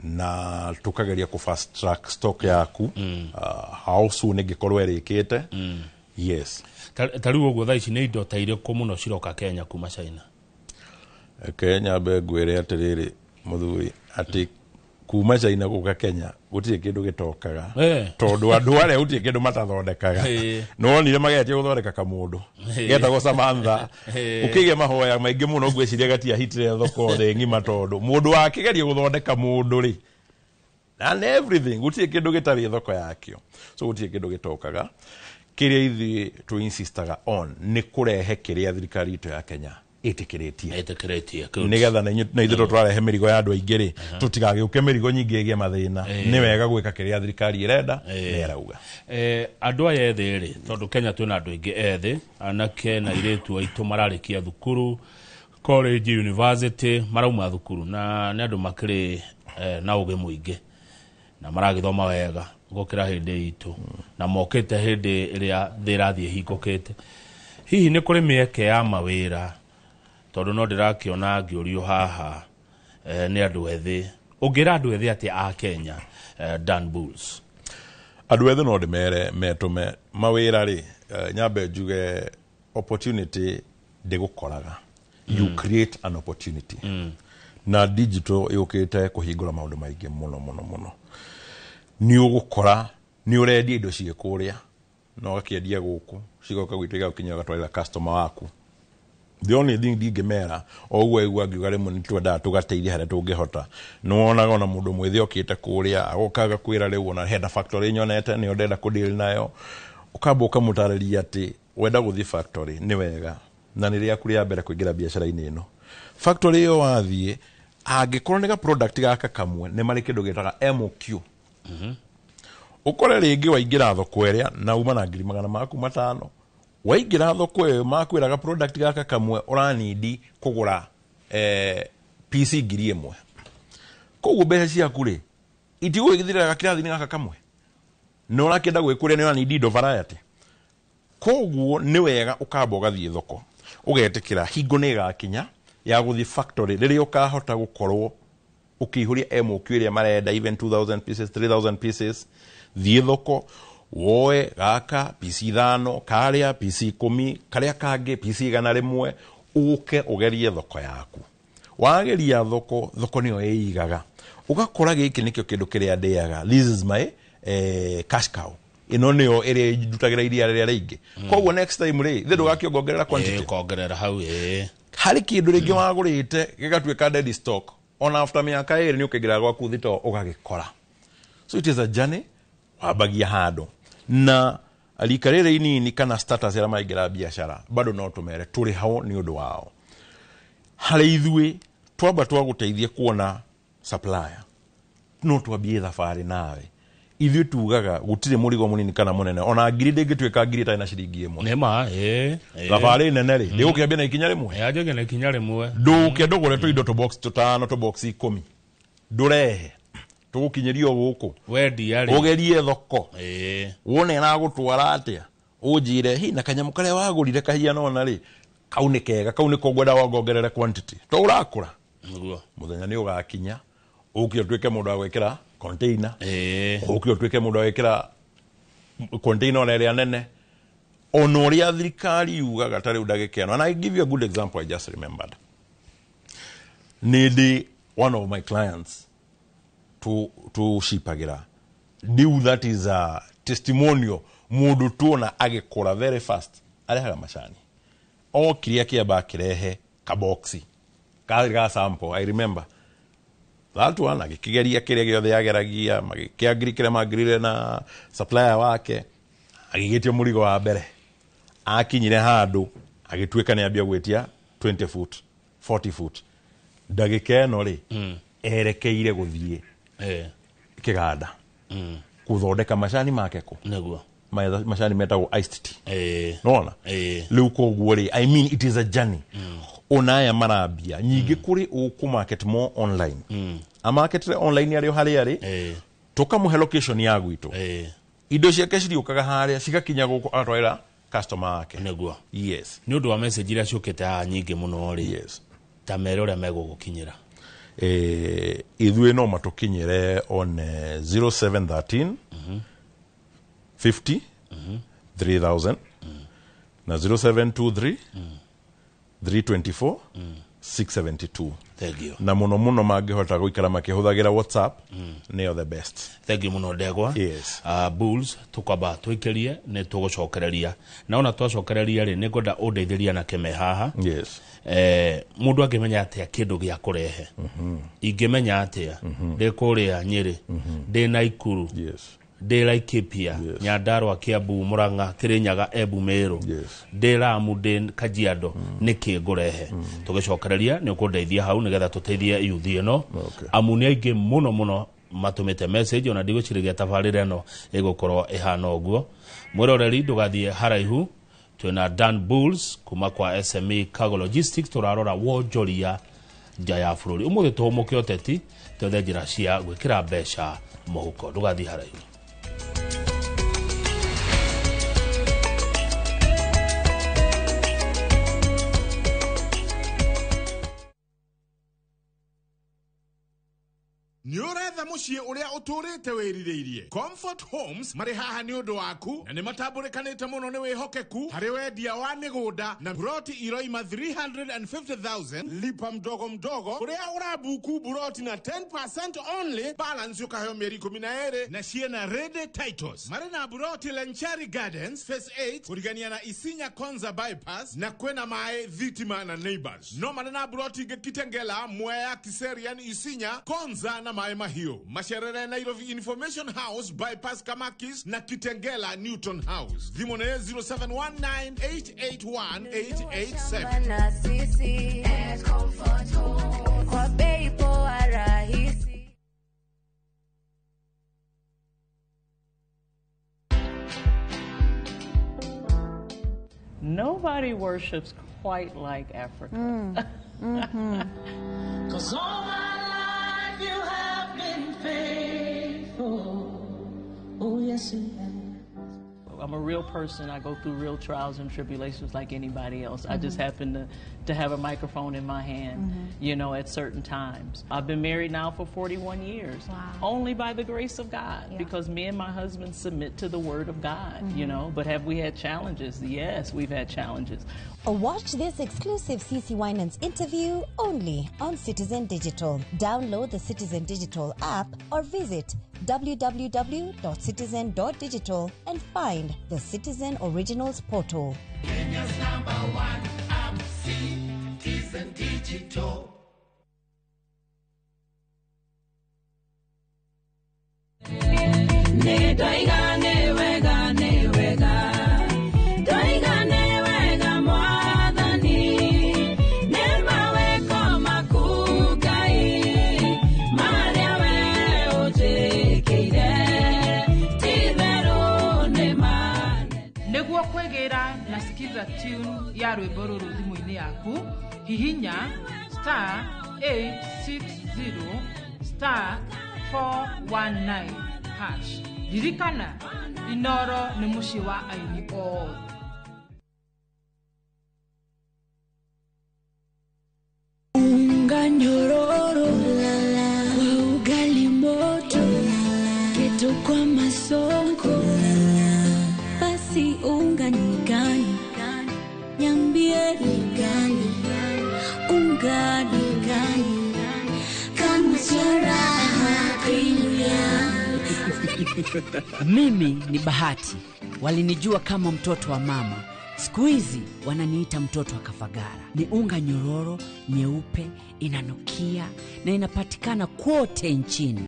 na tũkageria kũ fast track stock yaku, how soon ĩngĩkorwo ĩrĩkĩte, yes. Ta rĩu ũguo thaa ici nĩ indo ta irĩkũ mũno ciroka Kenya kuma China? Reke nyambe ngwĩre atĩrĩrĩ, mũthuri, atĩ kuma China gũka Kenya gũtirĩ kĩndũ gĩtokaga, tondũ andũ arĩa gũtirĩ kĩndũ matathondekaga. Nĩwonire mageretie gũthondeka kamũndũ getagwo Samantha, ũkĩgĩa mahoya maingĩ mũno, ngwĩciria gatiahitire thoko thĩ ng'ima, tondũ mũndũ wakĩgeria gũthondeka mũndũ rĩ and everything, gũtirĩ kĩndũ gĩtarĩ thoko yakĩo. So gũtirĩ kĩndũ gĩtokaga. Kĩrĩa ithuĩ tũ insistaga on nĩ kũrehe kĩrĩa thirikari itũ ya Kenya ĩtĩkĩrĩtie. Ĩtĩkĩrĩtie. Nĩgetha na ithuĩ to tũrarehe mĩrigo ya andũ aingĩ rĩ, tũtigagĩũke mĩrigo nyingĩ ĩgĩe mathĩna. Nĩ wega gwĩka kĩrĩa thirikari ĩrenda na ĩrauga. Andũ aya ethĩ rĩ, tondũ Kenya twĩna andũ aingĩ ethĩ, anake na airĩtu aitũ mararĩkia thukuru, college, university, marauma thukuru na nĩ andũ makĩrĩ na ũgĩ mũingĩ na maragĩthoma wega gũkĩra hĩndĩ itũ, na mokĩte hĩndĩ ĩrĩa thĩ ĩrathiĩ ĩhingũkĩte. Hihi nĩ kũrĩ mĩeke ya mawĩra? Tondũ no ndĩrakĩona ngĩũrio haha, nĩ andũ ethĩ. Ũngĩra andũ ethĩ atĩa a Kenya, Dan Bulls? Andũ ethĩ no ndĩmere metũme mawĩra rĩ, nyambe njuge opportunity ndĩgũkoraga, you create an opportunity. Na digital yũkĩte kũhingũra maũndũ maingĩ mũno mũno mũno. Nĩ ũgũkora nĩ ũrendia indo ciĩ kũrĩa na ũgakĩendia gũkũ, cigoka gwitũ, igagũkinyĩra, ũgatwarĩra customer waku. The only thing ndingĩmera o ũguo aigua ngiuga, rĩmwe nĩ twendaga tũgateithia harĩa tũngĩhota. Nĩ wonaga ona mũndũ mwĩthĩ okĩte kũrĩa agoka agakwĩra, rĩu ona hena factory nyonete nĩyo ndĩrenda kũdeal nayo. Ũkamba ũkamũtarĩria atĩ wenda gũthiĩ factory nĩ wega, na nĩ rĩaku rĩa mbere kũingĩra biacara-inĩ ĩno. Factory ĩyo wathiĩ, angĩkorwo nĩ ga product gaka kamwe, nĩ marĩ kĩndũ gĩtaga MOQ. Ũkore rĩngĩ waingĩra thoko ĩrĩa na uma na ngiri magana maku matano, waingĩra thoko ĩyo makwĩraga product gaka kamwe ũranindi kũgũra PC 1000. Koguo mbeca ciaku rĩ itigũgĩthirĩra kĩrathi-inĩ gaka kamwe, na ũrakĩenda gwĩkũria, nĩ ũranindi indo variety. Koguo nĩ wega ũkamba ũgathiĩ thoko, ũgetĩkĩra hingo nĩ ĩgakinya ya gũthiĩ factory, rĩrĩa ũkahota gũkorwo ũkĩihũria MOQ ĩrĩa marenda, even 2000 pieces, 3000 pieces. Thiĩ thoko woe gaka PC 5, karĩa PC 10, karĩa kangĩ PC 100, ũke ũgerie thoko yaku. Wageria thoko, thoko nĩyo ĩigaga, ũgakora gĩkĩ nĩkĩo kĩndũ kĩrĩa ndĩaga, this is my cash cow, ĩno nĩyo ĩrĩa ndutagĩra iria rĩrĩa rĩingĩ. Koguo next time rĩ, ithe ndũgakĩongongerera quantity. Ũkongerera hau, ĩĩ. Harĩ kĩndũ rĩngĩ wagũrĩte gĩgatuĩka dead stock, ona after mĩaka 2 nĩ ũkĩingĩra gwaku thito ũgagĩkora. So it is a journey, wambagia handũ na Rika rĩrĩ inini kana status arĩa maingĩra biacara bado no tũmere tũrĩ hao nĩ ũndũ wao. Harĩ ithuĩ twamba twagũteithia kuona supplier, no twambie thabarĩ nawe. Ithuĩ tugaga gũtirĩ mũrigo mũnini kana mũnene, ona ngiri ndĩngĩtuĩka ngiri ĩtarĩ na ciringi ĩmwe. Nĩma Thabarĩ nene rĩ ndĩgũkĩambia na ikinya rĩmwe. Yanjagia na ikinya rĩmwe. Ndũke ndũgũre tũindo tũbox tũtano, tũbox 10, ndũrehe tũgũkinyĩrio gũkũ wendia rĩ ũgerie thoko wone ĩragũtwara atĩa, ũnjĩre hi na kanyamũ karĩa wagũrire kahiana ona rĩ kau nĩ kega, kau nĩko ngwenda wongongerere quantity to ũrakũra. Nĩguo mũthenya nĩ ũgakinya ũke ũtuĩke mũndũ wa gwĩkĩra container, ũke ũtuĩke mũndũ wa gwĩkĩra container ona ĩrĩa nene, ona ũrĩa thirikari yugaga ta rĩu ndagĩka ĩno. And I give you a good example I just remembered. Nĩ ndĩ one of my clients tũcipagĩra rĩu, that is a testimonial, mũndũ tuona agĩkũra very fast, arehaga macani okire akĩamba akĩrehe kaboxi karĩ ga sample, I remember that one, agĩkĩgeria kĩrĩa gĩothe ageragia, magĩkĩangiri kĩrĩa mangirire na supplier wake, agĩgĩtia mũrigo wa mbere, akinyire handũ agĩtuĩka nĩ ambia gwĩtia 20 foot 40 foot, ndagĩka ĩno rĩ erekeire gũthiĩ kĩganda gũthondeka macani make kũ. Nĩguo macani metagwo iced tea. Nona rĩu koguo rĩ, I mean it is a journey. Ona aya marambia nyingĩ kũrĩ ũkũ market more online, amarketire online arĩ o harĩa arĩ, tũkamũhe location ya gwitũ, indo ciake ciriũkaga harĩa cigakinya gũkũ agatwarĩra customer wake. Nĩguo. Yes. Nĩ ũndũ wa message iria ciũkĩte haha nyingĩ mũno rĩ, yes, ta mere ũrĩa megũgũkinyĩra. Ithuĩ no matũkinyĩre on 0713 50 3000 na 0723 324 672. Thank you. Na mũno mũno mangĩhota gũikara makĩhũthagĩra WhatsApp, nĩyo the best. Thank you mũno Ndegwa. Yes. Bulls tũkwamba twĩkĩrie nĩ tũgũcokereria, na ona twacokereria rĩ nĩ ngwenda ũndeithĩria na kĩme haha. Yes. Mũndũ angĩmenya atĩa kĩndũ gĩa kũrehe? Ingĩmenya atĩa ndĩ kũrĩa Nyĩrĩ, ndĩ Naikuru, yes, ndĩ Laikipia, yes, Nyandarua, Kiambu, Murang'a, Kirinyaga, Embu, Meru, yes, ndĩ Lamu, ndĩ Kajiado, nĩkĩ ngũrehe? Tũgĩcokereria nĩ ũkũndeithia hau nĩgetha tũteithie yuthi ĩno. Okay. Amu nĩ aingĩ mũno mũno matũmĩte message, ona ndigwĩciragia tabarĩra ĩno ĩgũkorwo ĩhana ũguo. Mwĩroreri ndũgathiĩ haraihu, twĩna Dan Bulls kuma kwa SME Cargo Logistics, tũrarora wonjoria nja ya bũrũri. Ũmũthĩ tũhũmũke ũteti, twethe njĩra cia gwĩkĩra mbeca mũhuko. Ndũgathiĩ haraihu. Nĩ ũretha mũciĩ ũrĩa ũtũrĩte wĩrirĩirie. Comfort Homes marĩ haha nĩ ũndũ waku, na nĩ matambũrĩkanĩte mũno nĩ wĩhokeku harĩ wendia wa mĩgũnda na buroti iroima 350,000 lipa mdogo mdogo, kũrĩa ũrabuku buroti na 10% only, balance ũkaheo mĩeri 12 na ciĩna ready titles. Marĩ na buroti Lenchari Gardens Phase 8 kũrigania na Isinya Konza Bypass, na kwĩna maĩ, thitima na neighbors. No marĩ na buroti ingĩ Kitengela, Mwea, Kiserian, Isinya, Konza na maĩ mahiũ. Macerere Nairobi Information House Bypass Kamakis na Kitengela Newton House. Thimũ nĩ 0719881887. Na sisi at Comfort Home kwa bei poa rahisi. Nobody worships quite like Africa. 'Cause all my life you have been faithful. Oh, yes, you have. I'm a real person. I go through real trials and tribulations like anybody else. I just happen to have a microphone in my hand, you know, at certain times. I've been married now for 41 years. Wow. Only by the grace of God, Yeah. because me and my husband submit to the word of God, you know. But have we had challenges? Yes, we've had challenges. Watch this exclusive CC Winans interview only on Citizen Digital. Download the Citizen Digital app or visit www.citizen.digital and find the Citizen Originals portal. Kenya's number one app, Citizen Digital. Nĩ ndoiga nĩ wega, nĩ wega. Ũngĩenda tune ya rwĩmbo rũrũ thimũ-inĩ yaku, hihinya star 860 star 419 hash. Ririkana, Inoro nĩ mũciĩ wa aini othe. Unga nyororo kwa ugali moto, keto kwa masonko. Basi unga ni gani? Niambie ni gani? Unga ni gani? Kama charaha premium. Mimi ni Bahati. Walinijua kama mtoto wa mama. Siku hizi wananiita mtoto wa Kafagara. Ni unga nyororo, nyeupe, inanukia na inapatikana kote nchini.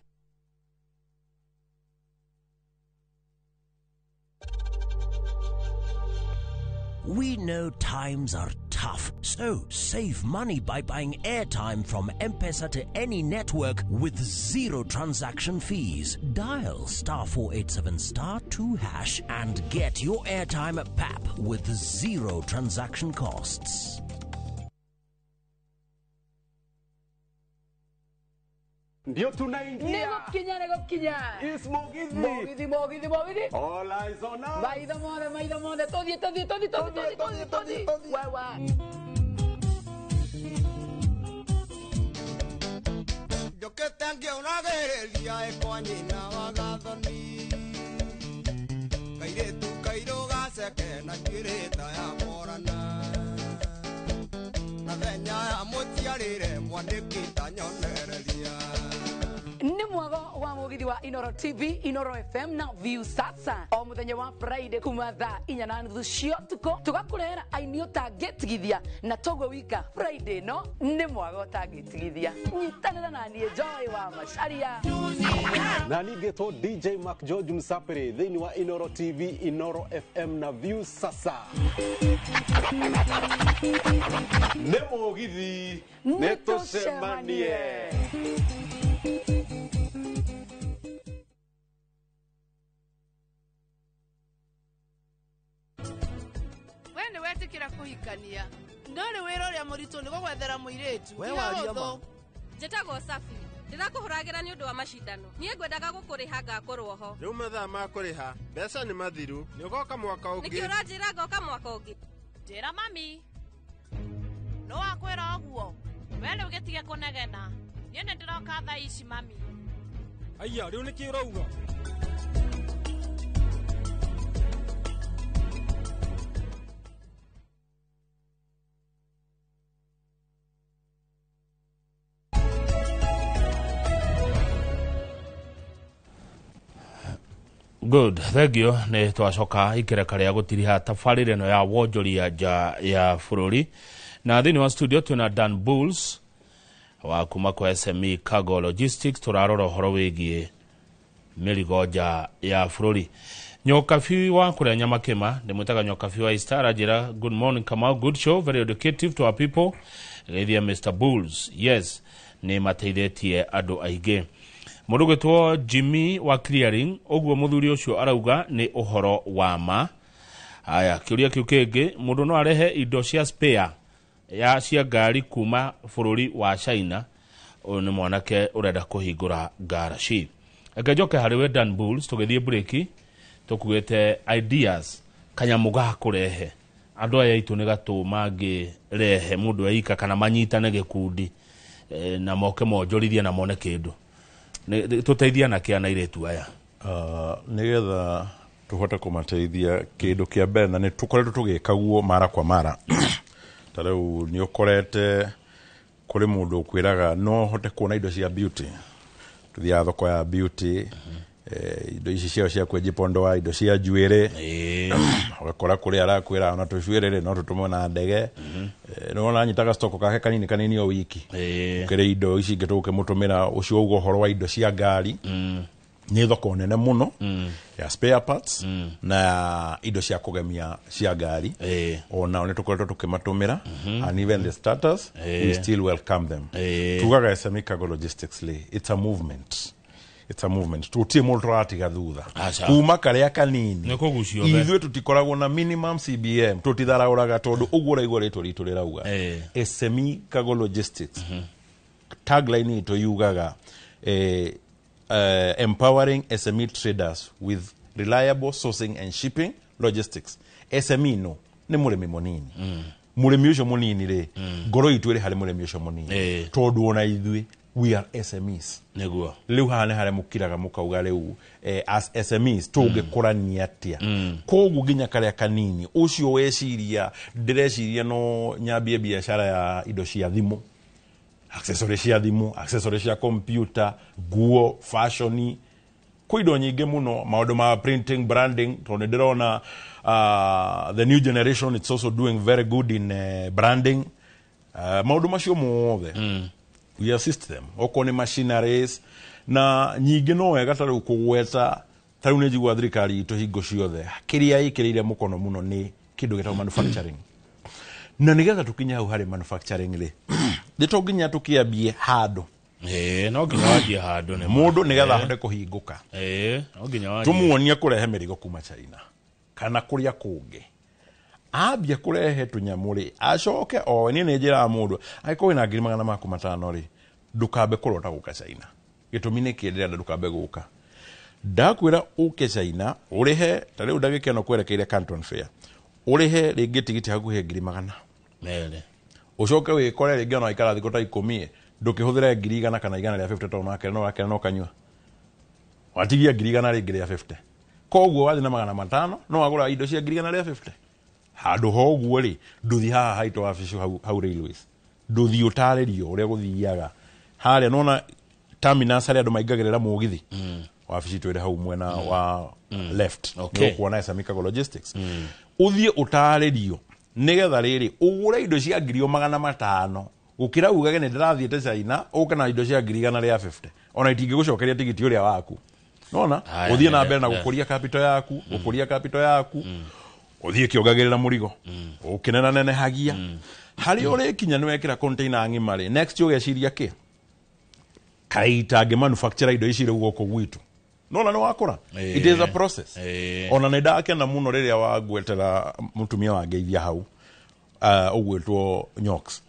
We know times are tough, so save money by buying airtime from M-Pesa to any network with zero transaction fees. Dial star 487 star 2 hash and get your airtime at PAP with zero transaction costs. Ndio tunaingia. Nĩgũkinya, nĩgũkinya. It's Mugithi. Mugithi, Mugithi, Mugithi. All eyes on us. Maitho mothe, maitho mothe. Tũthiĩ, tũthiĩ, tũthiĩ, tũthiĩ, tũthiĩ, tũthiĩ, tũthiĩ. Wewe. Njũkĩte ngĩũragĩrĩria ĩ kwa nyina wa Gathoni. Kairĩtu kairũ gaceke na njuĩrĩ ta ya Morana. Na thenya ya mũciarĩre mwanĩki ta nyonereria. Nĩ mwago wa mugithi wa Inoro TV, Inoro FM na View Sasa. O muthenya wa Friday kuma thaa 4:30 cia ũtukũ tũgakũrehera aini ũtangĩtigithia na toguo wika Friday no nĩ mwago ũtangĩtigithia. Nyitanĩra na niĩ Joy wa Macharia. Na ningĩtwo DJ Mark George Msapere thĩinĩ wa Inoro TV, Inoro FM na View Sasa. Nĩ mũgithi, nĩ tũcemanie. We nĩ wetĩkĩra kũhikania no rĩ wĩra ũrĩa mũritũ nĩ gũgwethera mũirĩtu. We waria ma. Njĩtagwo Safi, ndĩrakũhũragĩra nĩ ũndũ wa macindano. Niĩ ngwendaga gũkũrĩha ngakorwo ho. Rĩu mathaa ma kũrĩha mbeca nĩ mathiru, nĩ ũgoka mwaka ũngĩ. Nĩkĩ ũranjĩra ngoka mwaka ũngĩ? Njĩra mami, no wakwĩra ũguo. We rĩu gĩtige kũnegena, niĩ nĩ ndĩroka thaa ici mami. Aya, rĩu nĩkĩ ũrauga? Good, thank you. Nĩ twacoka ikereka rĩa gũtiriha tabarĩra ĩno ya wonjoria nja ya bũrũri. Na thĩinĩ wa studio twĩna Dan Bulls wa kuma kwa SME Cargo Logistics, tũrarora ũhoro wĩgiĩ mĩrigo nja ya bũrũri. Nyokabi wa kũrĩa Nyamakĩma, ndĩmwĩtaga Nyokabi wa Easter, aranjĩra good morning Kamau, good show, very educative to our people. Geithia Mr. Bulls, yes, nĩ mateithĩtie andũ aingĩ. Mũndũ gwĩtwo Jimmy wa Clearing, ũguo mũthuri ũcio arauga nĩ ũhoro wa ma. Aya, kĩũria kĩu kĩngĩ, mũndũ no arehe indo cia spare ya cia ngari kuma bũrũri wa China. Ũyũ nĩ mwanake ũrenda kũhingũra ngaraci. Reke njoke harĩ we Dan Bulls, tũgĩthiĩ break tũkuĩte ideas kanyamũ ga kũrehe andũ aya aitũ nĩ gatũ mangĩrehe mũndũ eika kana manyitane gĩkundi na moke monjorithie na mone kĩndũ. Tũteithia na kĩa na airĩtu aya. Nĩgetha tũhote kũmateithia kĩndũ kĩa mbere, na nĩ tũkoretwo tũgĩka guo mara kwa mara. Ta rĩu nĩ ũkorete kũrĩ mũndũ ũkwĩraga no hote kuona indo cia beauty. Tũthiaga thoko ya beauty, indo ici ciao cia kwĩjipondoa, indo cia njuĩrĩ. Ũgakora kũrĩa arakwĩra ona tũcuĩrĩ rĩ no tũtũmwo na ndege. Nĩ wona anyitaga stock kake kanini kanini o wiki. Kũrĩ indo ici ingĩ tũgũkĩmũtũmĩra, ũcio ũguo ũhoro wa indo cia ngari. Nĩ thoko nene mũno ya spare parts na indo cia kũgemia cia ngari. Ona nĩ tũkoretwo tũkĩmatũmĩra, and even the starters we still welcome them. Tugaga SME Cargo Logistics rĩ, it's a movement. It's a movement. Tutie mũndũ tũratiga thutha. Aca. Kuma karĩa kanini. Nĩ kũgucio be. Ithuĩ tũtikoragwo na minimum CBM, tũtitharaũraga tondũ ũguo ũraigua rĩtwa ritũ rĩrauga. SME Cargo Logistics. Tagline itũ yugaga empowering SME traders with reliable sourcing and shipping logistics. SME no nĩ mũrĩmi mũnini. Mũrĩmi ũcio mũnini rĩ, ngoro itũ ĩrĩ harĩ mũrĩmi ũcio mũnini. Tondũ ona ithuĩ we are SMEs. Nĩguo. Rĩu haha nĩ harĩa mũkiraga mũkauga rĩu as SMEs tũngĩkũrania atĩa. Koguo nginya karĩa kanini ũcio weciria ndĩreciria no nyambie biacara ya indo cia thimũ, accessory cia thimũ, accessory cia computer, nguo, fashion, kwĩ indo nyingĩ mũno, maũndũ ma printing, branding, tondũ nĩ ndĩrona the new generation it's also doing very good in branding. Maũndũ macio mothe we assist them. Okorwo nĩ machineries na nyingĩ no wega ta rĩu kũgweta ta rĩu nĩ njiguaga thirikari itũ hingo ciothe kĩrĩa ĩkĩrĩire mũkono mũno nĩ kĩndũ gĩtagwo manufacturing. Na nĩgetha tũkinye hau harĩ manufacturing rĩ, nĩ to nginya tũkĩambie handũ. No nginya wanjie handũ nĩ mũndũ nĩgetha ahote kũhingũka. No nginya wanjie. Tũmuonie kũrehe mĩrigo kuma China kana kũrĩa kũngĩ. Ambia kũrehe tũnyamũ rĩ, acoke owe. Niĩ nĩ njĩraga mũndũ angĩkorwo wĩna 500,000 rĩ, ndũkambe kũrota gũka China. Gĩtũmi nĩ kĩ ndĩrenda ndũkambe gũka? Ndakwĩra ũke China ũrĩhe ta rĩu ndagĩka ĩno kwerekeire Canton Fair, ũrĩhe rĩngĩ tigiti hakuhĩ 200,000. Ũcoke wĩkore rĩngĩ ona waikara thikũ ta 10 ndũkĩhũthĩre 100,000 kana 150 tondũ nake no wakena no kanyua. Watigia 100,000 rĩngĩ rĩa 50. Koguo wathiĩ na 500 no wagũra indo cia 150. Handũ ha ũguo rĩ, ndũthi haha haitũ wabici hau railways. Ndũthi ũtarĩrio ũrĩa gũthiaga. Harĩa nona terminus harĩa andũ maingagĩrĩra mũgithi. Wabici itũ ĩrĩ hau mwena wa left. Okay. Nĩ ũkuona SME Cargo Logistics. Ũthiĩ ũtarĩrio nĩgetha rĩrĩ ũgũre indo cia 500,000 gũkĩra ugage nĩ ndĩrathiĩte China ũke na indo cia 150 ona itingĩgũcokeria tigiti ũrĩa waku. Nona ũthiĩ na mbere na gũkũria capital yaku, gũkũria capital yaku, ũthiĩ kĩongagĩrĩra mũrigo, ũkĩnenanenehagia. Harĩa ũrĩkinya nĩ wekĩra container ng'ima rĩ, next ũgeciria kĩ? Kaĩ itangĩ manufacture indo ici rĩu gũkũ gwitũ. Nona nĩ wakũra. It is a process. Ona nĩ ndakena mũno rĩrĩa wangwetera mũtumia wangeithia hau ũgwĩtwo Nyox.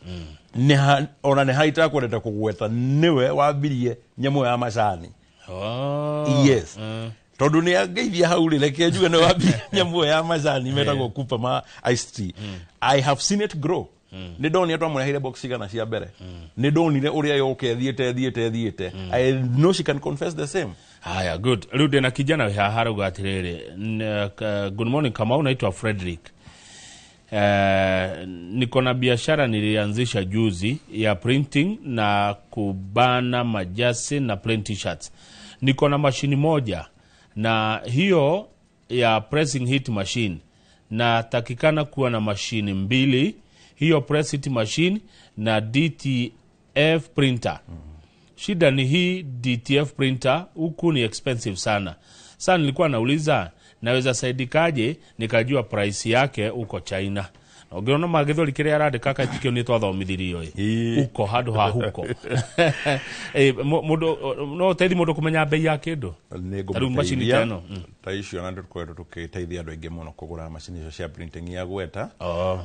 Ona nĩ haita kwendete kũgweta nĩwe wambirie nyamũ ya macani. Yes. Tondũ nĩ angeithia hau rĩ, reke njuge nĩ wambirie nyamũ ya macani metagwo Kupa ma iced tea. I have seen it grow. Nĩ ndonire twamũreheire box igana cia mbere. Nĩ ndonire ũrĩa yoke thiĩte. I know she can confess the same. Haya, good. Rĩu ndĩna kijana wĩ haha arauga atĩrĩrĩ, good morning Kamau, naitwa Frederick. Niko na biashara nilianzisha juzi ya printing na kubana majasi na plain t-shirts. Niko na mashini moja na hiyo ya pressing heat machine, na takikana kuwa na mashini mbili, hiyo press heat machine na DTF printer. Shida ni hii DTF printer huku ni expensive sana. Sasa nilikuwa nauliza naweza saidikaje nikajua price yake huko China. Na ũngĩona magĩthũri kĩrĩa arandĩka katikio nĩ twathomithirio ĩ. Uko handũ ha huko. Mũndũ no ũteithie mũndũ kũmenya bei ya kĩndũ. Ta rĩu macini ta ĩno. Ta icio na tũkoretwo tũgĩteithia andũ aingĩ mũno kũgũra macini icio cia printing ya gweta.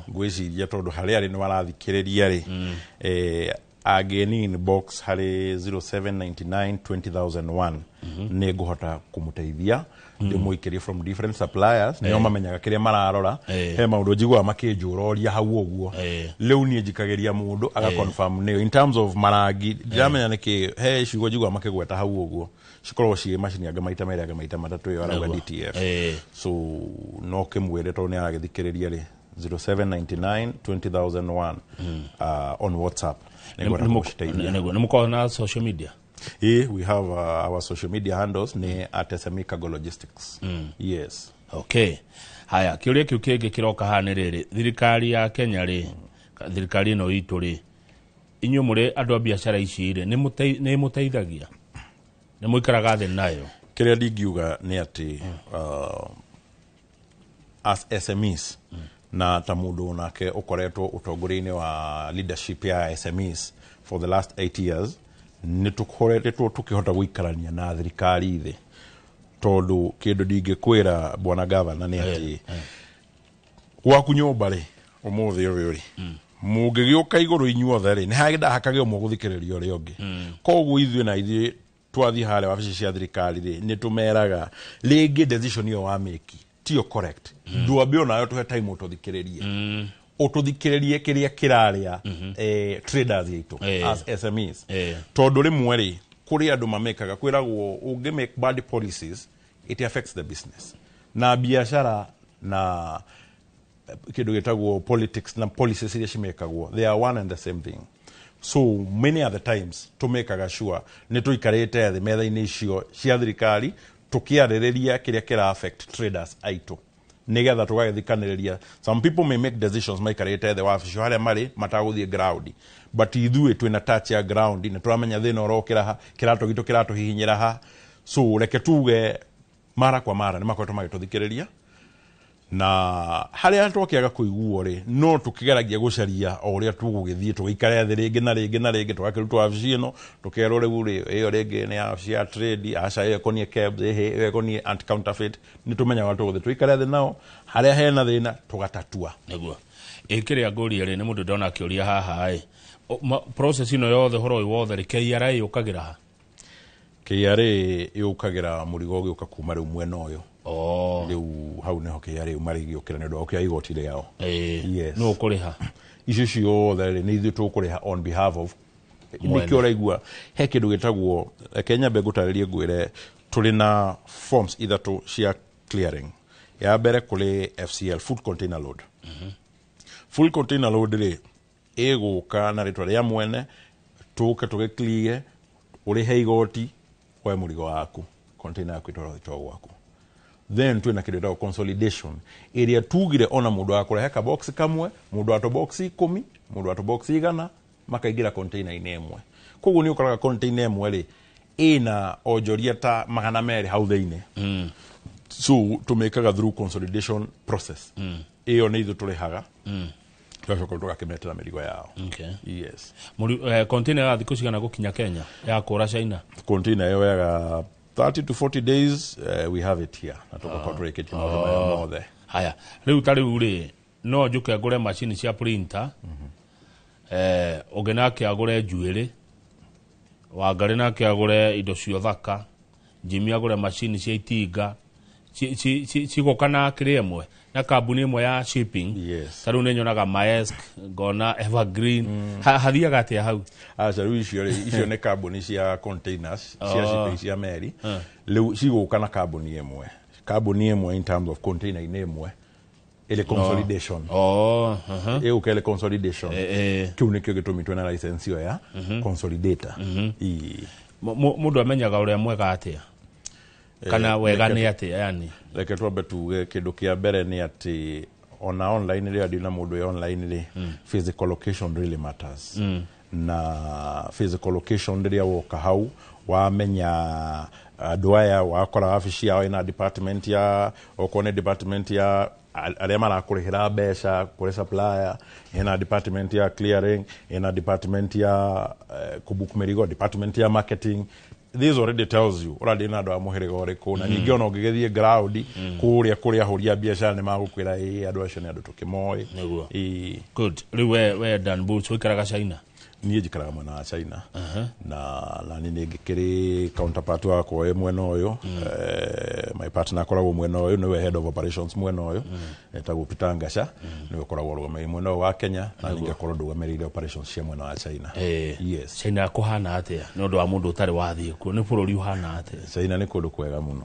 Ngwĩciria tondũ harĩa arĩ nĩ warathikĩrĩria rĩ, angĩ inbox harĩ 0799 20001 nĩ ngũhota kũmũteithia ndĩmũikĩrie from different suppliers nĩo mamenyaga kĩrĩa mararora. He maũndũ njiguaga makĩnjũroria hau ũguo. Rĩu niĩ njikagĩria mũndũ aga confirm nĩyo in terms of marangi ndiramenya nĩkĩ he ciugo njiguaga makĩgweta hau ũguo cikoragwo ciĩ macini angĩ maita merĩ angĩ maita matatũ ĩyo arauga DTF. So no kĩmwĩre tondũ nĩ aragĩthikĩrĩria rĩ 0799 20001 on WhatsApp. Nĩ mũkoragwo na social media? We have our social media handles ni at SME Cargo Logistics. Yes. Okay. Haya, kĩũria kĩu kĩngĩ kĩroka haha nĩ rĩrĩ, thirikari ya Kenya rĩ, thirikari ĩno itũ rĩ, inyuĩ mũrĩ andũ a biacara ici rĩ, nĩ mũteithagia? Nĩ mũikaraga thĩ nayo? Kĩrĩa ndingiuga nĩ atĩ as SMEs na ta mũndũ nake ũkoretwo ũtongoria-inĩ wa leadership ya SMEs for the last 8 years, Nĩ tũkoretwo tũkĩhota gũikarania na thirikari thĩ, tondũ kĩndũ ndingĩkwĩra bwana gavana nĩ atĩ gwaku nyũmba rĩ, ũmũthĩ ũyũ rĩ, mũngĩgĩũka igũrũ inyuothe rĩ, nĩ hagĩnda hakagĩa ũmwe gũthikĩrĩria ũrĩa ũngĩ. Koguo ithuĩ na ithuĩ twathiĩ harĩa wabici cia thirikari rĩ, nĩ tũmeraga rĩngĩ decision ĩyo wa mĩki tiyo correct, ndwambe onayo tũhe time ũtũthikĩrĩrie, ũtũthikĩrĩrie kĩrĩa kĩrarĩa traders aitũ as SMEs, tondũ rĩmwe rĩ, kũrĩ andũ mamekaga kwĩragwo ũngĩ make bad policies, it affects the business na biashara na kĩndũ gĩtagwo politics na policies iria cimekagwo, they are one and the same thing. So many other times tũmekaga sure nĩ tũikarĩte thĩ metha-inĩ icio cia thirikari tũkĩarĩrĩria kĩrĩa kĩra affect traders aitũ, nĩgetha tũgagĩthikanĩrĩria. Some people may make decisions maikarĩte thĩ wabici harĩa marĩ matagũthiĩ ground, but ithuĩ twĩna touch ya ground, nĩ tũramenya thĩna ũrokĩra ha, kĩratũ gitũ kĩratũhihinyĩra ha. So reke tuge mara kwa mara nĩ makoretwo magĩtũthikĩrĩria, na harĩa twakĩaga kũiguo rĩ, no tũkĩgeragia gũcaria o ũrĩa tũgũgĩthiĩ tũgĩikare thĩ rĩngĩ na rĩngĩ na rĩngĩ, tũgakĩrutwo wabici ĩno, tũkerwo rĩu rĩ, ĩyo rĩngĩ nĩ wabici ya trade, aca ĩyo ĩkoniĩ KEBS, ĩhĩ ĩyo ĩkoniĩ anti counterfeit. Nĩ tũmenyaga tũgũthiĩ tũikare thĩ nao, harĩa hena thĩna tũgatatua. Nĩguo ĩkĩrĩa ngũria rĩ, nĩ mũndũ ndona akĩũria haha ĩ, process ĩno yothe, ũhoro ũyũ wothe rĩ, KRA yũkagĩra ha? KRA yũkagĩra mũrigo ũgĩũka kuma rĩu mwena ũyũ. Rĩu hau nĩho KRA marĩgĩũkĩra nĩ ũndũ wa gũkĩoya igoti rĩao. Yes. Nũ ũkũrĩha? Icio ciothe rĩ, nĩ ithuĩ tũkũrĩha on behalf of Mwene. nĩkĩo ũraigua he kĩndũ gĩtagwo, reke nyambe ngũtarĩrie ngwĩre tũrĩ na forms ithatũ cia clearing. Ya mbere kũrĩ FCL, food container load. Full container load rĩ, ĩgũka na rĩtwa rĩa mwene, tũke tũgĩclear, ũrĩhe igoti, woe mũrigo waku, container yaku ĩtwarwo thitoo gwaku. Then twĩna kĩndũ gĩtagwo consolidation, ĩrĩa tugire ona mũndũ wa kũrehe kabox kamwe, mũndũ wa tũbox 10, mũndũ wa tũbox 100, makaingĩra container-inĩ ĩmwe. Koguo nĩ ũkoraga container ĩmwe rĩ, ĩna onjoria ta 200 hau thĩinĩ. So tũmĩkaga through consolidation process. Ĩyo nĩ ithuĩ tũrĩhaga, tũgacoka tũgakĩmetera mĩrigo yao. Yes. Container ya thikũ cigana gũkinya Kenya ya kũra China? Container ĩyo yaga 30 to 40 days, we have it here na tũgakorwo tũrĩkĩtie maũndũ maya mothe. Haya, rĩu ta rĩu rĩ, no njũke ngũre macini cia printer, ũngĩ nake agũre njuĩrĩ, Wangarĩ nake agũre indo cia ũthaka, Jimmy agũre macini cia itinga, cigũka na kĩrĩa ĩmwe na kambuni ĩmwe ya shipping. Ta rĩu nĩ nyonaga Maersk, ngona Evergreen. Hathiaga atĩa hau? Aca, rĩu icio rĩ, icio nĩ kambuni cia containers cia shipping cia meri. Rĩu cigũka na kambuni ĩmwe, kambuni ĩmwe in terms of container-inĩ ĩmwe ĩrĩ consolidation. Ĩgũka ĩrĩ consolidation. Kĩu nĩkĩo gĩtũmi twĩna license ĩyo ya consolidator. Ĩĩ. Mũndũ amenyaga ũrĩa mwega atĩa, kana wega nĩ atĩa yani? Reke twambe tuge kĩndũ kĩa mbere nĩ atĩ ona online rĩ, andĩ na mũndũ wĩ online rĩ, physical location really matters. Na physical location rĩrĩa woka hau wamenya andũ aya, wakora wabici yao ĩna department ya, okorwo nĩ department ya arĩa marakũrĩhĩra mbeca kũrĩ supplier, ĩna department ya clearing, ĩna department ya kũbook mĩrigo, department ya marketing, this already tells you ũrarĩ na andũ a mũhĩrĩga ũrĩkũ. Na ningĩ ona ũngĩgĩthiĩ ground kũrĩa kũrĩa ahũri a biacara nĩ magũkwĩra ĩĩ, andũ acio nĩ andũ tũkĩmoĩ. Nĩguo. Ĩĩ. Good. Rĩu we Dan Boots ũikaraga China? Niĩ njikaraga mwena wa China, na niĩ nĩ ngĩkĩrĩ counterpart wakwa wĩ mwena ũyũ. My partner akoragwo mwena ũyũ, nĩwe head of operations mwena ũyũ, etagwo Peter Ngasha, nĩwe ũkoragwo ũrũgamĩrĩire mwena ũyũ wa Kenya, na niĩ ngakorwo ndũgamĩrĩire operations cia mwena wa China. Yes. China kũhana atĩa nĩ ũndũ wa mũndũ ũtarĩ wathiĩ kuo? Nĩ bũrũri ũhana atĩa? China nĩ kũndũ kwega mũno.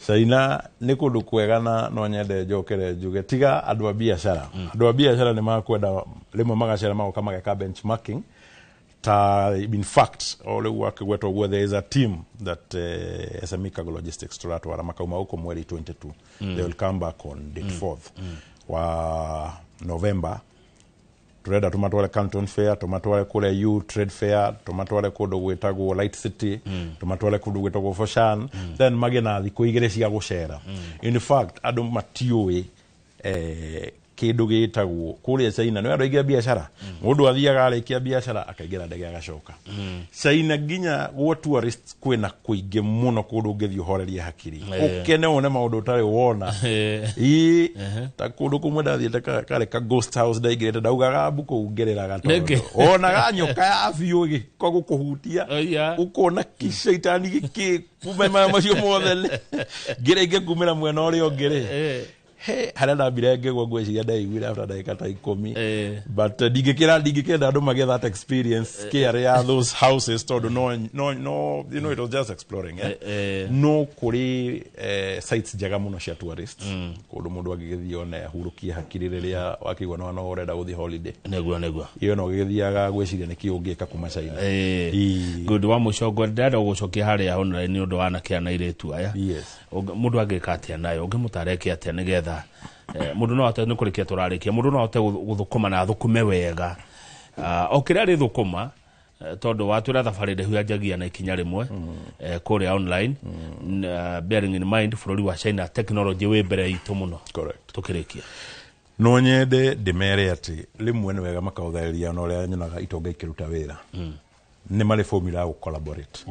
China nĩ kũndũ kwega, na no nyende njokere njuge tiga andũ a biacara, andũ a biacara nĩ makwenda rĩmwe magacera magoka mageka benchmarking. Ta in fact o rĩu wakĩgweta ũguo, there is a team that SME Cargo Logistics tũratwara makauma gũkũ mweri 22. They will come back on date 4th wa November. Turenda tumatware Canton Fair, tumatware kũrĩa U Trade Fair, tumatware kũndũ gwĩtagwo Light City, tumatware kũndũ gwĩtagwo Foshan, then magĩe na thikũ igĩrĩ cia gũcera. In fact andũ matiũĩ Kĩndũ gĩtagwo kũrĩa China nĩ andũ aingĩ a biacara, mũndũ athiaga arĩkia biacara akaingĩra ndege agacoka. China nginya gwa tourists kwĩna kũingĩ mũno, kũndũ ũngĩthiĩ ũhorerie hakiri, ũkene wone maũndũ ũtarĩ wona. Ĩĩ, ta kũndũ kũmwe ndathiĩte karĩ ka ghost house ndaingĩrĩte, ndaugaga mbu kũu ngĩrĩraga tondũ Nĩkĩ? wonaga nyoka ya biũ ĩgĩka gũkũhutia, ũkona kĩcaitani gĩkĩ kuma maya macio mothe ngĩrĩ ingĩkumĩra mwena ũrĩa ũngĩ rĩ, he harĩa ndambire ngĩgwa, ngwĩciria ndaiguire after ndagĩka ta 10, but ndingĩkĩra, ndingĩkĩenda andũ magĩe that experience scare ya those houses, tondũ no it was just exploring, eh? No kũrĩ sites njega mũno cia tourists, kũndũ mũndũ angĩgĩthiĩ one ahurũkie hakiri rĩrĩa wakĩigua no ũrenda gũthiĩ holiday. Nĩguo. Iyo no gĩgĩthiaga gwĩciria nĩkĩ ũngĩka kuma China. Good. Wa mũico ndĩrenda gũgũcokia harĩa online nĩ ũndũ wa anake na airĩtu aya. Yes. Mũndũ angĩka atĩa nayo, ũngĩmũtara eke atĩa nĩgetha mũndũ no ahote, nĩ kũrĩkia tũrarĩkia, mũndũ no ahote gũthũkũma na athũkũme wega? O kĩrĩa arĩthũkũma, tondũ watwĩra thabarĩ ndaihu yanjagia na ikinya rĩmwe, kũrĩa online, bearing in mind bũrũri wa China technology wĩ mbere itũ mũno. Correct. Tũkĩrĩkia. No nyende ndĩmere atĩ rĩmwe nĩ wega makaũthereria na ũrĩa nyonaga itonga ikĩruta wĩra. Nĩ marĩ formula ya gũ-collaborate,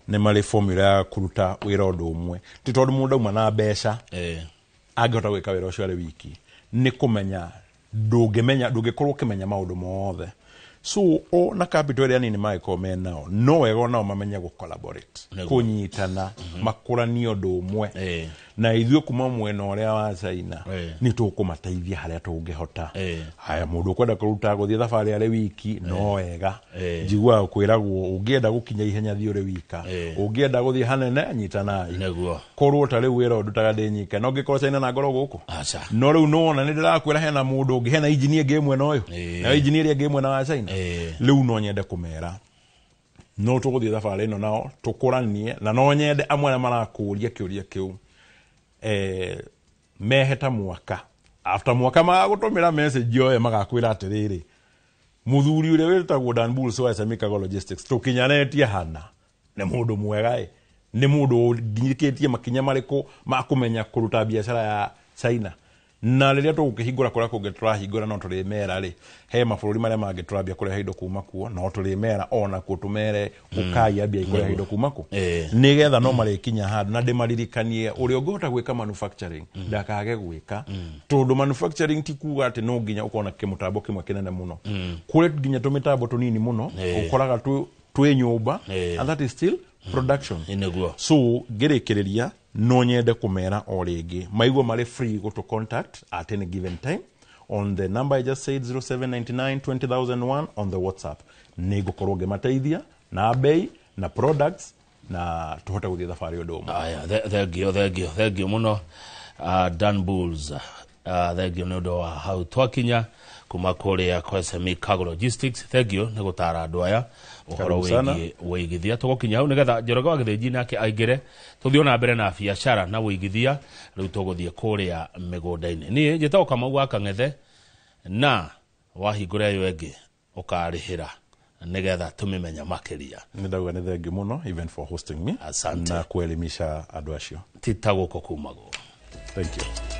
nĩ marĩ formula ya kũruta wĩra ũndũ ũmwe, ti tondũ mũndũ auma na mbeca angĩhota gwĩka wĩra ũcio arĩ wiki. Nĩ kũmenya ndũngĩmenya, ndũngĩkorwo ũkĩmenya maũndũ mothe, so o na capital ĩrĩa nini mangĩkorwo me nao, no wega onao mamenye gũ collaborate, kũnyitana, makũranie ũndũ ũmwe. Na ithuĩ kuma mwena ũrĩa wa China nĩ tũkũmateithia harĩa tũngĩhota. Haya, mũndũ ũkwenda kũruta gũthiĩ thabarĩ arĩ wiki, no wega njiguaga kwĩragwo ũngĩenda gũkinya ihenya thiĩ ũrĩ wika, ũngĩenda gũthiĩ hanene nyitanai. Korwo ta rĩu wĩra ũndutaga ndĩ nyika, no ngĩkorwo China na ngorwo gũkũ. Aca. No rĩu nĩwona nĩ ndĩrakwĩra hena mũndũ ũngĩ, hena engineer ĩngĩ mwena ũyũ, nayo engineer ĩrĩa ĩngĩ mwena wa China. Rĩu no nyende kũmera no tũgũthiĩ thabarĩ ĩno nao tũkũranie, na no nyende amwe arĩa marakũria kĩũria kĩu mehe ta mwaka, after mwaka magagũtũmĩra message oye, magakwĩra atĩrĩrĩ, mũthuri ũrĩa wĩtagwo Dan Bulls wa SME Cargo Logistics tũkinyanĩtie hana nĩ mũndũ mwega ĩ, nĩ mũndũ ũnginyĩkĩtie makinya marĩkũ ma kũmenya kũruta biacara ya China. Na rĩrĩa tũgũkĩhingũra kũrĩa kũngĩ tũrahingũra, no tũrĩmera rĩ he mabũrũri marĩa mangĩ tũrambia kũrehe indo kuma kuo, no tũrĩmera ona kuo tũmere ũkai ambia kũrehe indo kuma kũ, nĩgetha no marĩkinya handũ. Na ndĩmaririkanie ũrĩa ũngĩhota gwĩka manufacturing ndakage gwĩka, tondũ manufacturing ti kuga atĩ no nginya ũkorwo na kĩmũtambo kĩmwe kĩnene mũno. Kũrĩ nginya tũmĩtambo tũnini mũno ũkoraga twĩ nyũmba, and that is still production. Nĩguo. So ngĩrĩkĩrĩria, no nyende kũmera o rĩngĩ maigua marĩ free gũtũ contact at any given time on the number I just said, 0799 20001 on the WhatsApp. Nĩ ngũkorwo ngĩmateithia na bei na products na tũhote gũthiĩ thabarĩ ũndũ ũmwe. Aya, thengio, thengio, thengio mũno, Dan Bulls, thengio nĩ ũndũ wa hau twakinya kuma kũrĩa kwa SME Cargo Logistics. Thengio nĩ gũtara andũ aya ũhoro Karibu sana. wĩgiĩ wĩigithia. Tũgũkinya hau nĩgetha Njoroge wa Gĩthĩnji nake aingĩre, tũthiĩ na mbere na biacara na wĩigithia. Rĩu tũgũthiĩ kũrĩa mĩgũnda-inĩ. Niĩ njĩtagwo Kamau wa Kang'ethe, na wahingũra ĩyo ĩngĩ ũkarĩhĩra nĩgetha tũmĩmenya makĩria. Nĩ ndauga nĩ thengi mũno even for hosting me. Asante. Na kuelimisha andũ acio. Ti ta gũkũ kumagwo. Thank you.